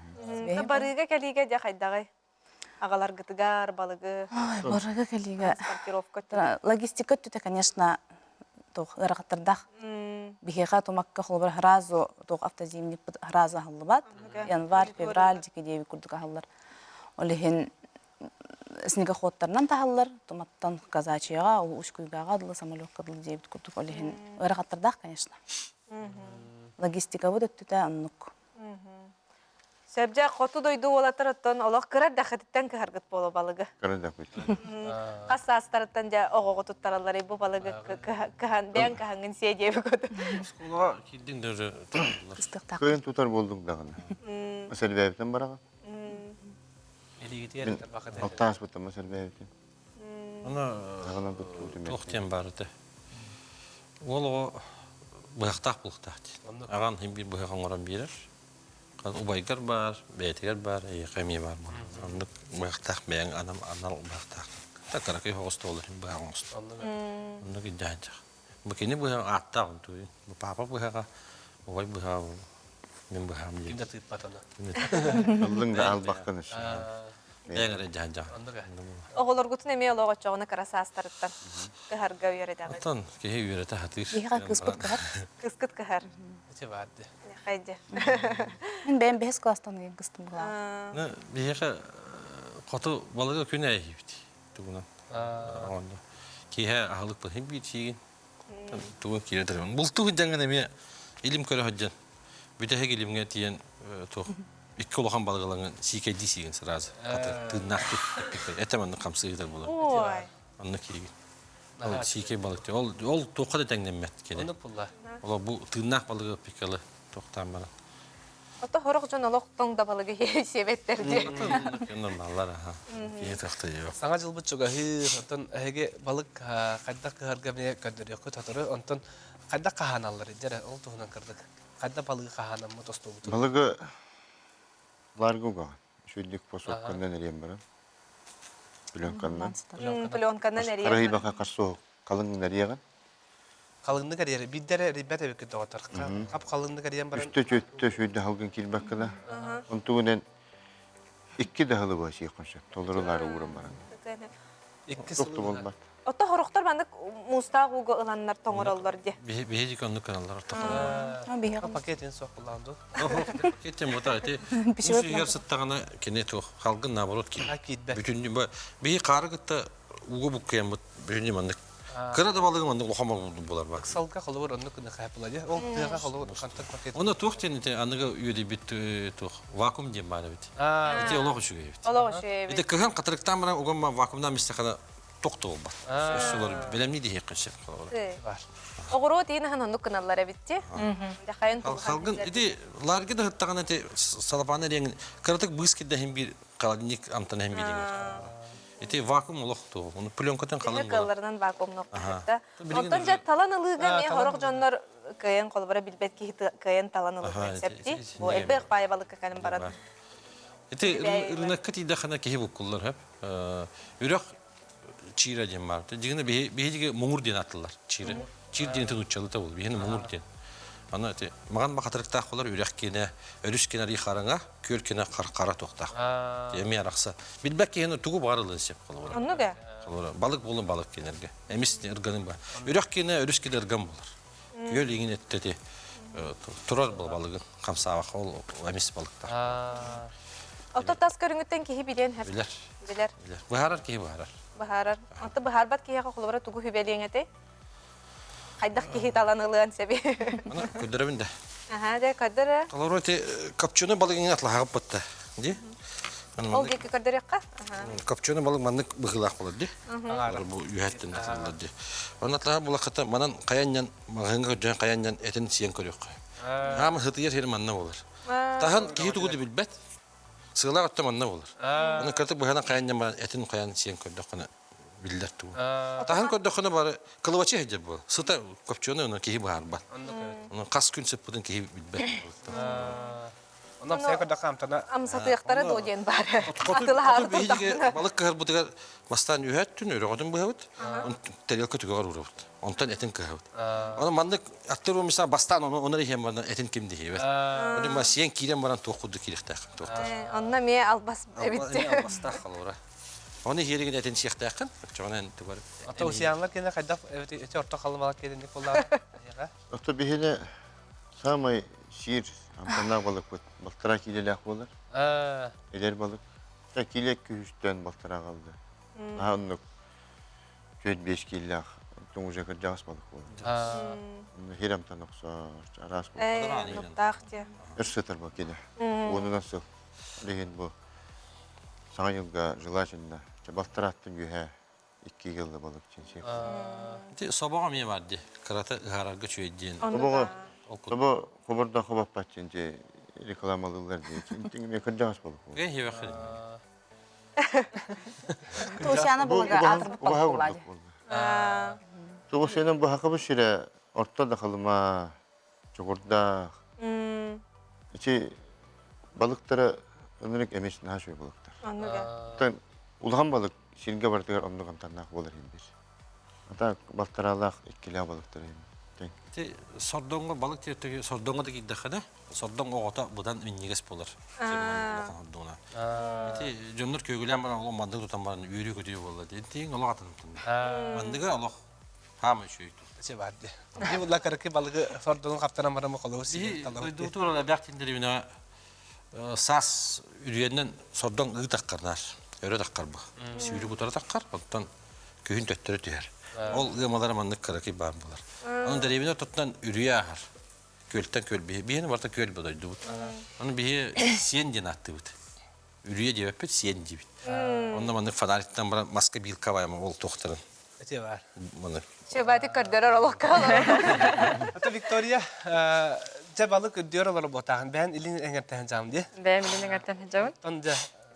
Барыыга кэлиигэ дьэ хайдаҕый? Аҕаларгытыгар балыгы. Ой, барыга кэлиигэ. Транспортировка. Логистика өттүтэ, конечно, туох ыарахаттардаах. Биһиэхэ тумакка холобур сразу туох автозимникпыт сразу аһыллыбат. Январь, февраль дики диэби курдук аһыллар. Ол иһин снегоходтарынан таһаллар, туматтан Казачьяҕа, ол Усть-Куйгаҕа дылы самолекка дылы диэбит курдук ол иһин ыарахаттардаах, конечно. Логистикабыт өттүтэ оннук. Сөбдьэ хоту дойду уолаттар оттон олох кыра эрдэххититтэн кыһаргыт буолуо балыгы. Кыра эрдэхпиттэн. Хас саастарыттан дьэ оҕоҕо туттараллар бу балыгы кыһан бэйэҥ кыһаҥҥын сиэ диэбит курдук. Оскуолаҕа киирдиҥ да уже туталлар. Кыайан тутар буоллуҥ даҕаны. Сэрбээбитин бараҕын. Илиигитигэр тарбахыт. Алтааспыттан сэрбээбитин. Аны туох диэн баар этэ. Уол оҕо быһахтаах буолуохтаах дии. Аҕан иһин биир быһах оҥорон биэрэр. Убайгар баар, бэйэтигэр баар, эйиэхэ эмиэ баар буолар. Оннук быһахтаах бэйэҥ анал быһахтаах. Кыракый оҕус туолар иһин быһах оҥостор. Оннук илдьэ Бу кини быһаҕа ааттаах онтуйун. Бу папа быһаҕа, убай быһаҕа мин быһаҕым диэн. Ким да тыыппатана. Ыллыҥ да албаккын өссө. Бэйэҥ эрэ дьаһан Оҕолоргутун эмиэ олох оччоҕуна кыра саастарыттан кыһарга үөрэтэҕит. Оттон киһи үөрэтэ сатыыр. Биһиэхэ кыыспыт кыһар. Кыыскыт кыһар. Ити баар дии. Хайдьа. Мин бэйэм бэһис класстан ыйын кыстым былаан. Биһиэхэ хоту балыгы күн эйиибит. Тугунан. Онно. Киэһэ аһылык быһын биир сиигин. Тугун киирэ тарыбын. Бултуу сылдьаҥҥын эмиэ илим көрө сылдьан. Бүтэһик илимҥэ тиийэн туох икки улахан балыгылаҥын сиикэйдии сиигин сразу. Тыыннаах этэ маннык хамсыы буолар. Онно кииригин. Ол сиикэй балык. Ол ол туохха да тэҥнэммэт кини. Ол бу тыыннаах балыгы пикалы тохтаан баран. Ото хорох дьон олох тоҥ да балыгы сиэбэттэр дии. Нормаллар аха. Киһи тахтайыа. Саҥа дьылбыт чугаһыыр, оттон эһиги балык хайдах кыһарга эмиэ көрдөрүөххүт сотору, онтон хайдах хаһааналлар дьэрэ ол туһунан кырдык. Хайдах балыгы хаһаанаммыт остуобутун? Балыгы ларга угаҕын. Үчүгдүк посокканан эриэн баран. Пленканан. Пленканан эриэн. Арыйбаха харсуох халыҥ эриэҕин. Халыҥнык эрийэр. Биирдэ эрэ эрийбэт эбиккит доҕоттор. Хап халыҥнык эрийэн баран. Үстэ түөттэ сүүрдэ халгын киирбэккэ Онтугунан икки да сылы быһа сиэххин сөп. Толорулаары ууран баран. Икки сылы болбат. Ото хорохтор маннык муустаах ууга ыланнар тоҥороллор дии. Биһиги оннук гыналлар орто Пакетин суох буллаҕын дуу? Пакетин бута ити муус иһигэр сыттаҕына кини туох халгын наоборот киирбэт. Бүтүннүү биһи хаары кытта ууга буккуйаммыт бүтүннүү маннык Кыра да балыгы маннык улахан булар бар. Ыксалга холобур оннук гына хаапыла дии. Ол тыаҕа холобур хантан пакет. Онно туох диэн ити аныгы үөдүйбүт туох вакуум диэн баар эбит. Ити олох үчүгэй эбит. Олох үчүгэй эбит. Ити кыһын хатырыктаан баран уган вакуумнаан мистэххинэ тохто буолбат. Өссө бэлэмнии диһиэххин сөп холобура. Бар. Оҕуруот иин аһын оннук гыналлар эбит дии. Дьахайын Халгын ити лаарга да сыттаҕына ити салапааны эриэҥин кыратык быыс кирдэһин биир холодильник амтана иһин биир Ити вакуум олох туох. Ону пленкатын халыҥ буолар. Кыалларынан вакуумнуохха Онтон дьэ талан ылыыга эмиэ сорох дьоннор кыайан холобура билбэт киһи кыайан талан ылыан сөп дии. Бу элбэх баайы балыкка кэлэн баран. Ити рынокка тиийдэххинэ киһи буккуллар хөп. Үрэх чиирэ диэн баар. Дьигинэ биһиги муҥур диэн аттылар чиирэ. Чиир диэн нууччалыта бол. Биһини муҥур диэн. Аны ити маҕан бахатырыктаах болар үрэх киэнэ, өрүс киэнэ арый хараҥа, күөл киэнэ хара туохтаах. Эмиэ арахса. Билбэт киһини тугу баҕар ылын сөп холобура. Оннук ээ. Холобура балык буолун балык кинерге. Эмис ырганым бар. Үрэх киэнэ өрүс киэнэ ырган болар. Күөл иҥин эттети турар бол балыгын хамсаабах ол эмис балыктар. Ото тас көрүҥүттэн киһи билиэн хэп. Билэр. Билэр. Билэр. Быһаарар киһи быһаарар. Быһаарар. Онто быһаарбат киһиэхэ холобура тугу хүбэлиэҥ этэй? Хайдах киһи талан ылыан сөбүй? Аны көрдөрөбүн да. Аха, дьэ көрдөрө. Толору ити копченый балыгын атлаһаҕып бытта. Ди. Ол диэки көрдөрүөххэ. Копченый балык маннык быһыылаах болар ди. Бу үһэттэн атыллар ди. Онон атлаһа булаххата манан хайаннан маҕаһыыҥҥа көрдөөн хайаннан этин сиэн көрүөххэ. Аама сытыйар сири манна болар. Таһын киһи тугу да билбэт. Сыалаах өттө манна болар. Аны кыртык быһанан хайаннан баран этин хайан сиэн көрдөххүнэ биллэр тугу. Таһын көрдөххүнэ бары кылыбачы сылдьар буол. Сыта копченый ону киһи быһаарбат. Ону хас күн сыппытын киһи билбэт. Онон амсайа көрдөххө амтана амсатыахтара дуо диэн баар. Хоту биһиги балык кыһарбытыгар бастаан үһэттүн өрөҕөтүн быһабыт, тарелка түгэҕэр уурабыт. Онтон этин кыһабыт. Ону маннык аттыр умса бастаан ону онор иһэн баран этин ким диһибэт. Ону ма сиэн киирэн баран туох курдук киириэхтээх. Онно эмиэ албас эбит. Албастаах холобура. Ону иһиэригин этин сиэхтээххин, оччоҕуна эн тугар. Ата усианлар кэнэ хайдах эти орто халымалар кэлинник буоллаҕа. Ото биһине самай сиир амтаннаах балыкпыт балтараа киилэлээх буолар. Эдэр балык. Та киилэ күһүстэн балтараа қалды. Наһаа оннук 4-5 киилэлээх онтон уже кырдьаҕас балык буолар. Хир амтан охсор, араас буолар. Нуктаах дии. Өр сытар бу кини. Уонунан сыл. Билигин бу Саҥа дьылга желательно балтарааттан үөһэ икки ыалла балык чинчи. Ити собоҕо эмиэ бар дии. Кырата ыһаарарга үчүгэй диэн. Собоҕо собо хобордоох хобоппат чинчи рекламалыыллар дии. Интиҥ эмиэ кырдьаҕас балык. Тусяна балыга аатырбыт балык буолла. Тугусенан баһакабы сирэ орто да халыма чокурдаах. Ити балыктара ынырык эмис наһаа үчүгэй балыктар. Оннук Улахан балык сиргэ барытыгар оннук амтаннаах буолар иһин бир. Ата балтараалаах иккилээх балыктар иһин. Ити сордоҥҥо балык диэтэги сордоҥҥо да киирдэххинэ сордоҥ оҕото быдан минньигэс буолар. Сордоҥуна. Ити дьоннор күөгүлээн баран олох маннык тутан баран үөрүү-көтүү буолла. Тииҥ олох атын Мандыга олох Хаама үчүгэй Эче бар ди. Ди була караки балыгы сордонун хаптаран баран холобу сиги Дойдутур элбэх тиндерибине саас үрүйэннен сордон ыы таххарнар. Өрө таххар бу. Сүүрүк утары таххар, оттон күһүн төттөрү түһэр. Ол ыамалара маннык кыракый баар буолар. Онон дэриэбинэ ортотунан үрүйэ ааһар. Күөлтэн күөл биһи. Биһини барыта күөл дойдубут. Ону биһи сиэн диэн ааттыыбыт. Үрүйэ диэбэппит, сиэн диибит. Онно маннык фонариктан баран маска биилка байама ол туохтарын. Эти бар. Маны. Чөбати көрдөрөр олохка Ата Виктория, дьэ балык үрдүөр олору буотааһын бэйэн илин эҥэртэһэн дьаам дии. Бэйэм илин эҥэртэн сылдьабын. Тон дьэ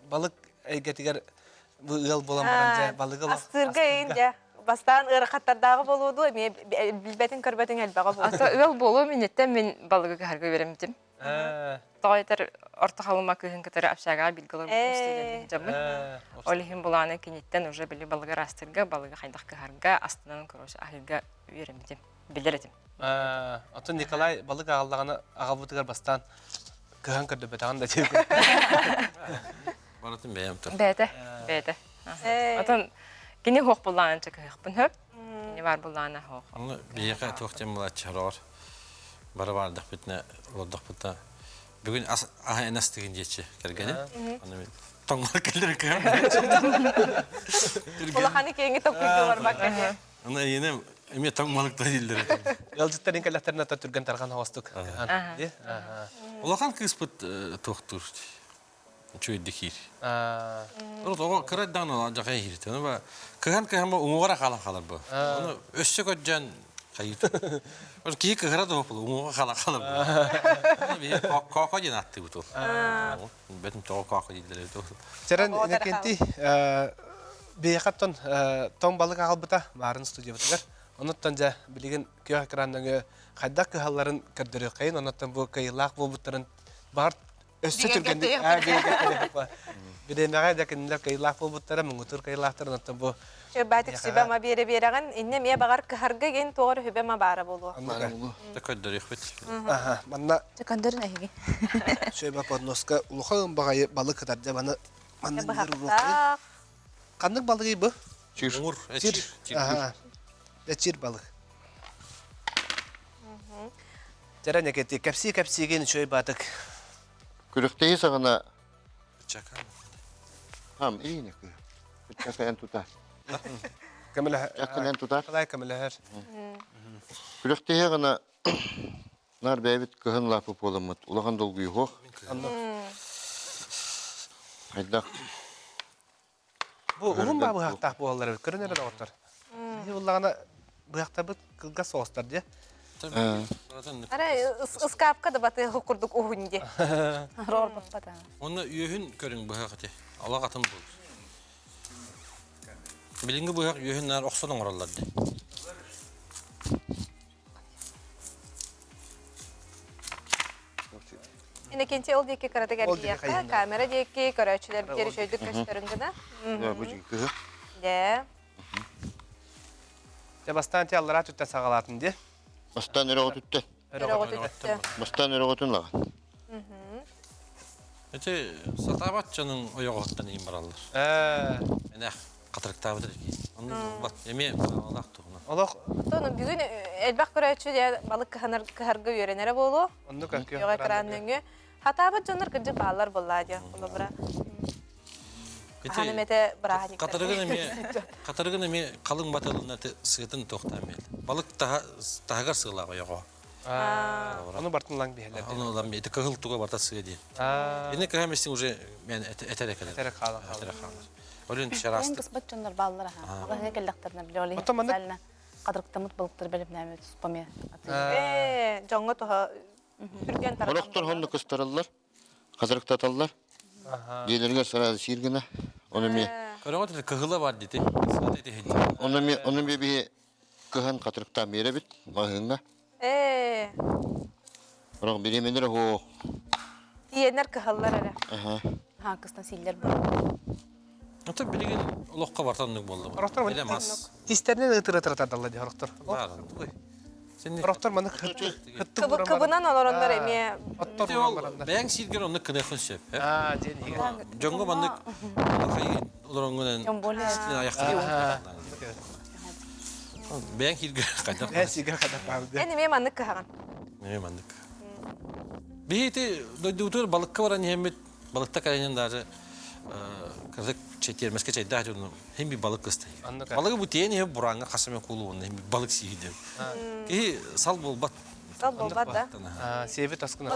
балык эйгэтигэр бу ыал буолан баран дьэ балыгы олох Астыырга эйин дьэ бастаан ыарахаттардааҕы буолуо дуо эмиэ билбэтин көрбөтүн элбэҕэ буолуо. Ата ыал буолуом инниттэн мин балыгы кыһарга үөрэммитим. Тоҕо этэр Орто Халыма кыыһын кытары общагаҕа бииргэ олорбутум студенныы дьоммун. Ол иһин булааны киниттэн уже били балыгы ыраастыырга, балыгы хайдах кыһарга, астынан короче аһыырга үөрэммитим, билэр этим. Оттон Николай балык аҕаллаҕына аҕалбытыгар бастаан кыһан көрдөбөтөҕүн да диэбит. Барытын бэйэм тұр. Бэйэтэ, бэйэтэ. Отон кини хуох буллаанынча кыһыахпын хөп. Кини бар буллаана хуох. Аны биһиэхэ туох диэн булааччы хороҕор бары баардахпытына олордохпутуна бүгүн ас аһа эн астыгын диэччи кэргэним. Аны мин тоҥмор кэллэр кыһам. Улаханы киэҥи токкуйга барбакка диэн. Аны эйиэнэ эмиэ тоҥ малыкта дииллэр. Ыалдьыттарын кэллэхтэринэ ата түргэн тарҕан оҕостук. Улахан кыыспыт туохтуур үчүгэйдик киир. Урут оҕо кыра даҕаны алдьархай иһиртэ. Ону ба кыһан кыһан бу уҥуоҕар хаалан хаалар бу. Ону өссө көрдьөн хайыт. Ол киһи кыһыра да буолу уҥуоҕа хаалан хаалар бу. Биһи коко диэн ааттыыбыт ол. Бэтим тоҕо коко дииллэр эбит ол. Чэрэн Иннокентий биһиэхэттэн тоҥ балык аҕалбыта баарын студиябытыгар. Онуттан дьэ билигин күөх экран нөҥүө хайдах кыһалларын көрдөрүөххэйин, онуттан бу кыайыылаах буолбуттарын баҕар өссө түргэнник бириэмэҕэ да кинилэр кыайыылаах буолбуттара муҥутуур кыайыылаахтар онтон бу Баатик сүбэ-ама биэрэ биэрэҕин иннэ эмиэ баҕар кыһарга игин туоҕар үһүбэ-ама баара буолуо. Да көрдөрүөхпүт. Аха, манна Чөкөндөрүн эһиги. Сүбэ подноска улахан баҕайы балык кытар дьэ маны манна Быһахтаах. Ханнык балыгый бу? Чир. Чир. Аха. Чир балык. Дьэрэ нэкэти кэпсии кэпсиигин үчүгэй баатык. Күрүхтэһии саҕана Хам иини кы. Чакайан тутар. Көмөлөһөр. Чакайан тутар. Қалай көмөлөһөр. Күрүхтэһии гына нар бэйбит кыһын лапы буоламмыт улахан долгуйуһуох. Хайдах Бу уһун баа быһахтаах буолаллар эбит. Көрөн эрэ доҕоттор. Биһи буллаҕына быһахтарбыт кылгас соҕустар дии. Ара ыскаапка да батыһы курдук уһун дии. Рорбаппата. Онно үөһүн көрүҥ быһах ити. Алах атын буолар. Билиҥҥи быһах үөһүн наар охсон оҥороллор дии. Иннокентий ол диэки кыратык эргийиэххэ, камера диэки көрөөччүлэр биир үчүгэйдик көстөрүн гына. Дьэ. Дьэ бастаан ти аллараа түттэн саҕалаатын дии. Бастаан өрөҕө түттэ. Өрөҕө түттэ. Бастаан өрөҕөтүн лаҕан. Ити сатаабат дьонуҥ ойоҕоһуттан иин бараллар. Энэх хатырыктаабыт эрэ Онно буолбат. Эмиэ баҕалаах туһунан. Олох Оттон бүгүн элбэх көрөөччү дьэ балык кыһанар кыһарга үөрэнэрэ буолуо. Оннук Күөх экран нөҥүө. Хатаабат дьоннор кырдьык бааллар буоллаа диэ. Холобура. Ханым этэ бырааһынньыктар. Хатырыгын эмиэ хатырыгын эмиэ халыҥ батылына сыатын туохтаан миэл. Балык таһыгар сыалаах ойоҕо. Ону бартын ылан биһэлэр. Ону ылан ити кыһыл туга барта сыа диэн. Ини кыһам истиҥ уже мен этере кэлэр. Этере хаалар. Этере хаалар. Олен чарастык. Кыспат дьоннор бааллар аха. Аҕаһыга кэллэхтэринэ биле ол специально кадырыктамыт балыктар бэлэмнээмит туспаме. Ээ, дьоҥҥо туһа түргэн тарҕан. Олохтор хонну кыстараллар, хатырыктаталлар. Дьиэлэригэр сразу сиир гына. Ону эмиэ Көрөҕүт кыһыла бар дити. Ону эмиэ ону эмиэ биһи кыһан хатырыктаан биэрэбит маһыыҥҥа. Ээ. Орох бириэмэлэр оһуох. Тиэнэр кыһаллар эрэ. Аха. Ха кыстан сииллэр Ото билигин олоххо бартаннык буолла. Орохтор Эле мас. Тистеринен ытыра тардалла дии орохтор. Орохтор маны хыттык Кыбынан олороннор эмиэ. Оттор Бэйэҥ сииргэр оннук кыныаххын сөп. Аа, диэн иһигэр. Дьоҥҥо маннык олороҥҥунан аяхтар. Бэйэҥ кииргэр хайдах Бэйэҥ сииргэр хайдах баар Эн эмиэ маннык кыһаҕын. Эмиэ маннык. Биһи ити дойдубутугар балыкка баран иһэммит, балыкта кэлэнин даже. Кырдык тиэрмэскэ чэйдээх дьону хим би балык кыстай. Балыгы бу тиэн иһэ бураҥҥа хасаме кулу уонна хим балык сии диэн. Киһи сал буолбат. Сал буолбат да. Сиэбит аскын.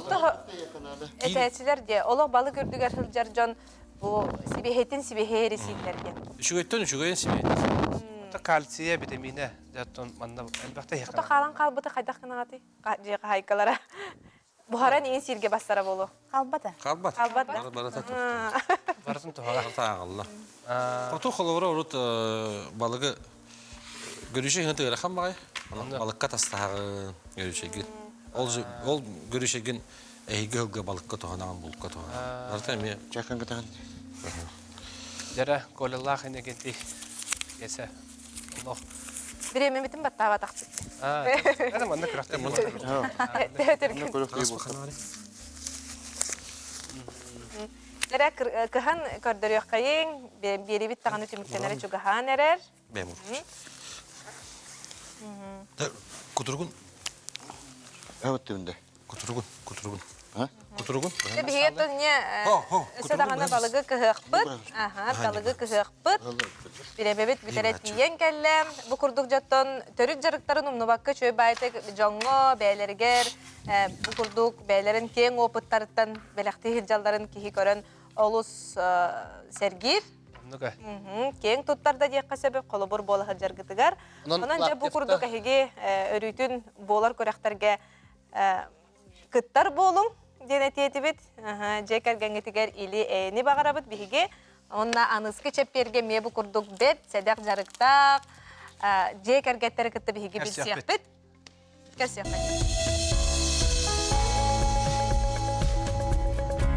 Этээчилэр диэ, олох балык үрдүгэр сылдьар дьон бу сибиһэтин сибиһээри сииллэр диэн. Үчүгэйтэн үчүгэйин сибиһэтин. Кальция, витамина, дьоттон манна элбэхтэ иһэ. Ото хаалан хаалбыты хайдах гынаҕатый? Дьиэ хаһайкалара. Буһаран иин сииргэ бастара буолуо. Хаалбата. Хаалбат. Хаалбат да? Барыта Барытын туһаҕа. Барыта ааҕыллар. Хоту холобура урут балыгы көрүүчэ иһин ыарахан баҕай. Балыкка тастаһаҕын көрүүчэгин. Ол ол көрүүчэгин эһиги ыһылга балыкка туһанаҕын, булка туһанаҕын. Барыта эмиэ. Чакан кытаҕын. Дьэрэ, Колялаах инэгинти. Эсэ. Олох. Бириэмэбитин баттаабатахпыт. Это манна күрэхтэ Эрэ кыһан көрдөрүөххэйиҥ, биэрибит даҕаны түмүктэнэрэ чугаһаан эрэр. Кутуругун. Эбэттибинде. Кутуругун, кутуругун. Кутуругун. Биһиги оттон не өссө даҕаны балыгы кыһыахпыт. Аха, балыгы кыһыахпыт. Бирэбэбит бүтэрэ тиийэн кэллэ. Бу курдук дьоттон төрүт дьарыктарын умнубакка үчүгэй баайтык дьоҥҥо, бэйэлэригэр бу курдук бэйэлэрин киэҥ опыттарыттан бэлэхтии сылдьалларын киһи көрөн олус сэргиир. Киэҥ туттарда диэххэ сөп, холобур буола сылдьаргытыгар. Онон дьэ бу курдук эһиги өрүүтүн буолар күрэхтэргэ кыттар буолуҥ диэн этиэтибит. Дьиэ кэргэҥҥитигэр или-эйэни баҕарабыт биһиги. Уонна аныскы чэппиэргэ эмиэ бу курдук бэрт сэдэх дьарыктаах дьиэ кэргэттэри кытта биһиги билсиэхпит. Көрсүөхпүт.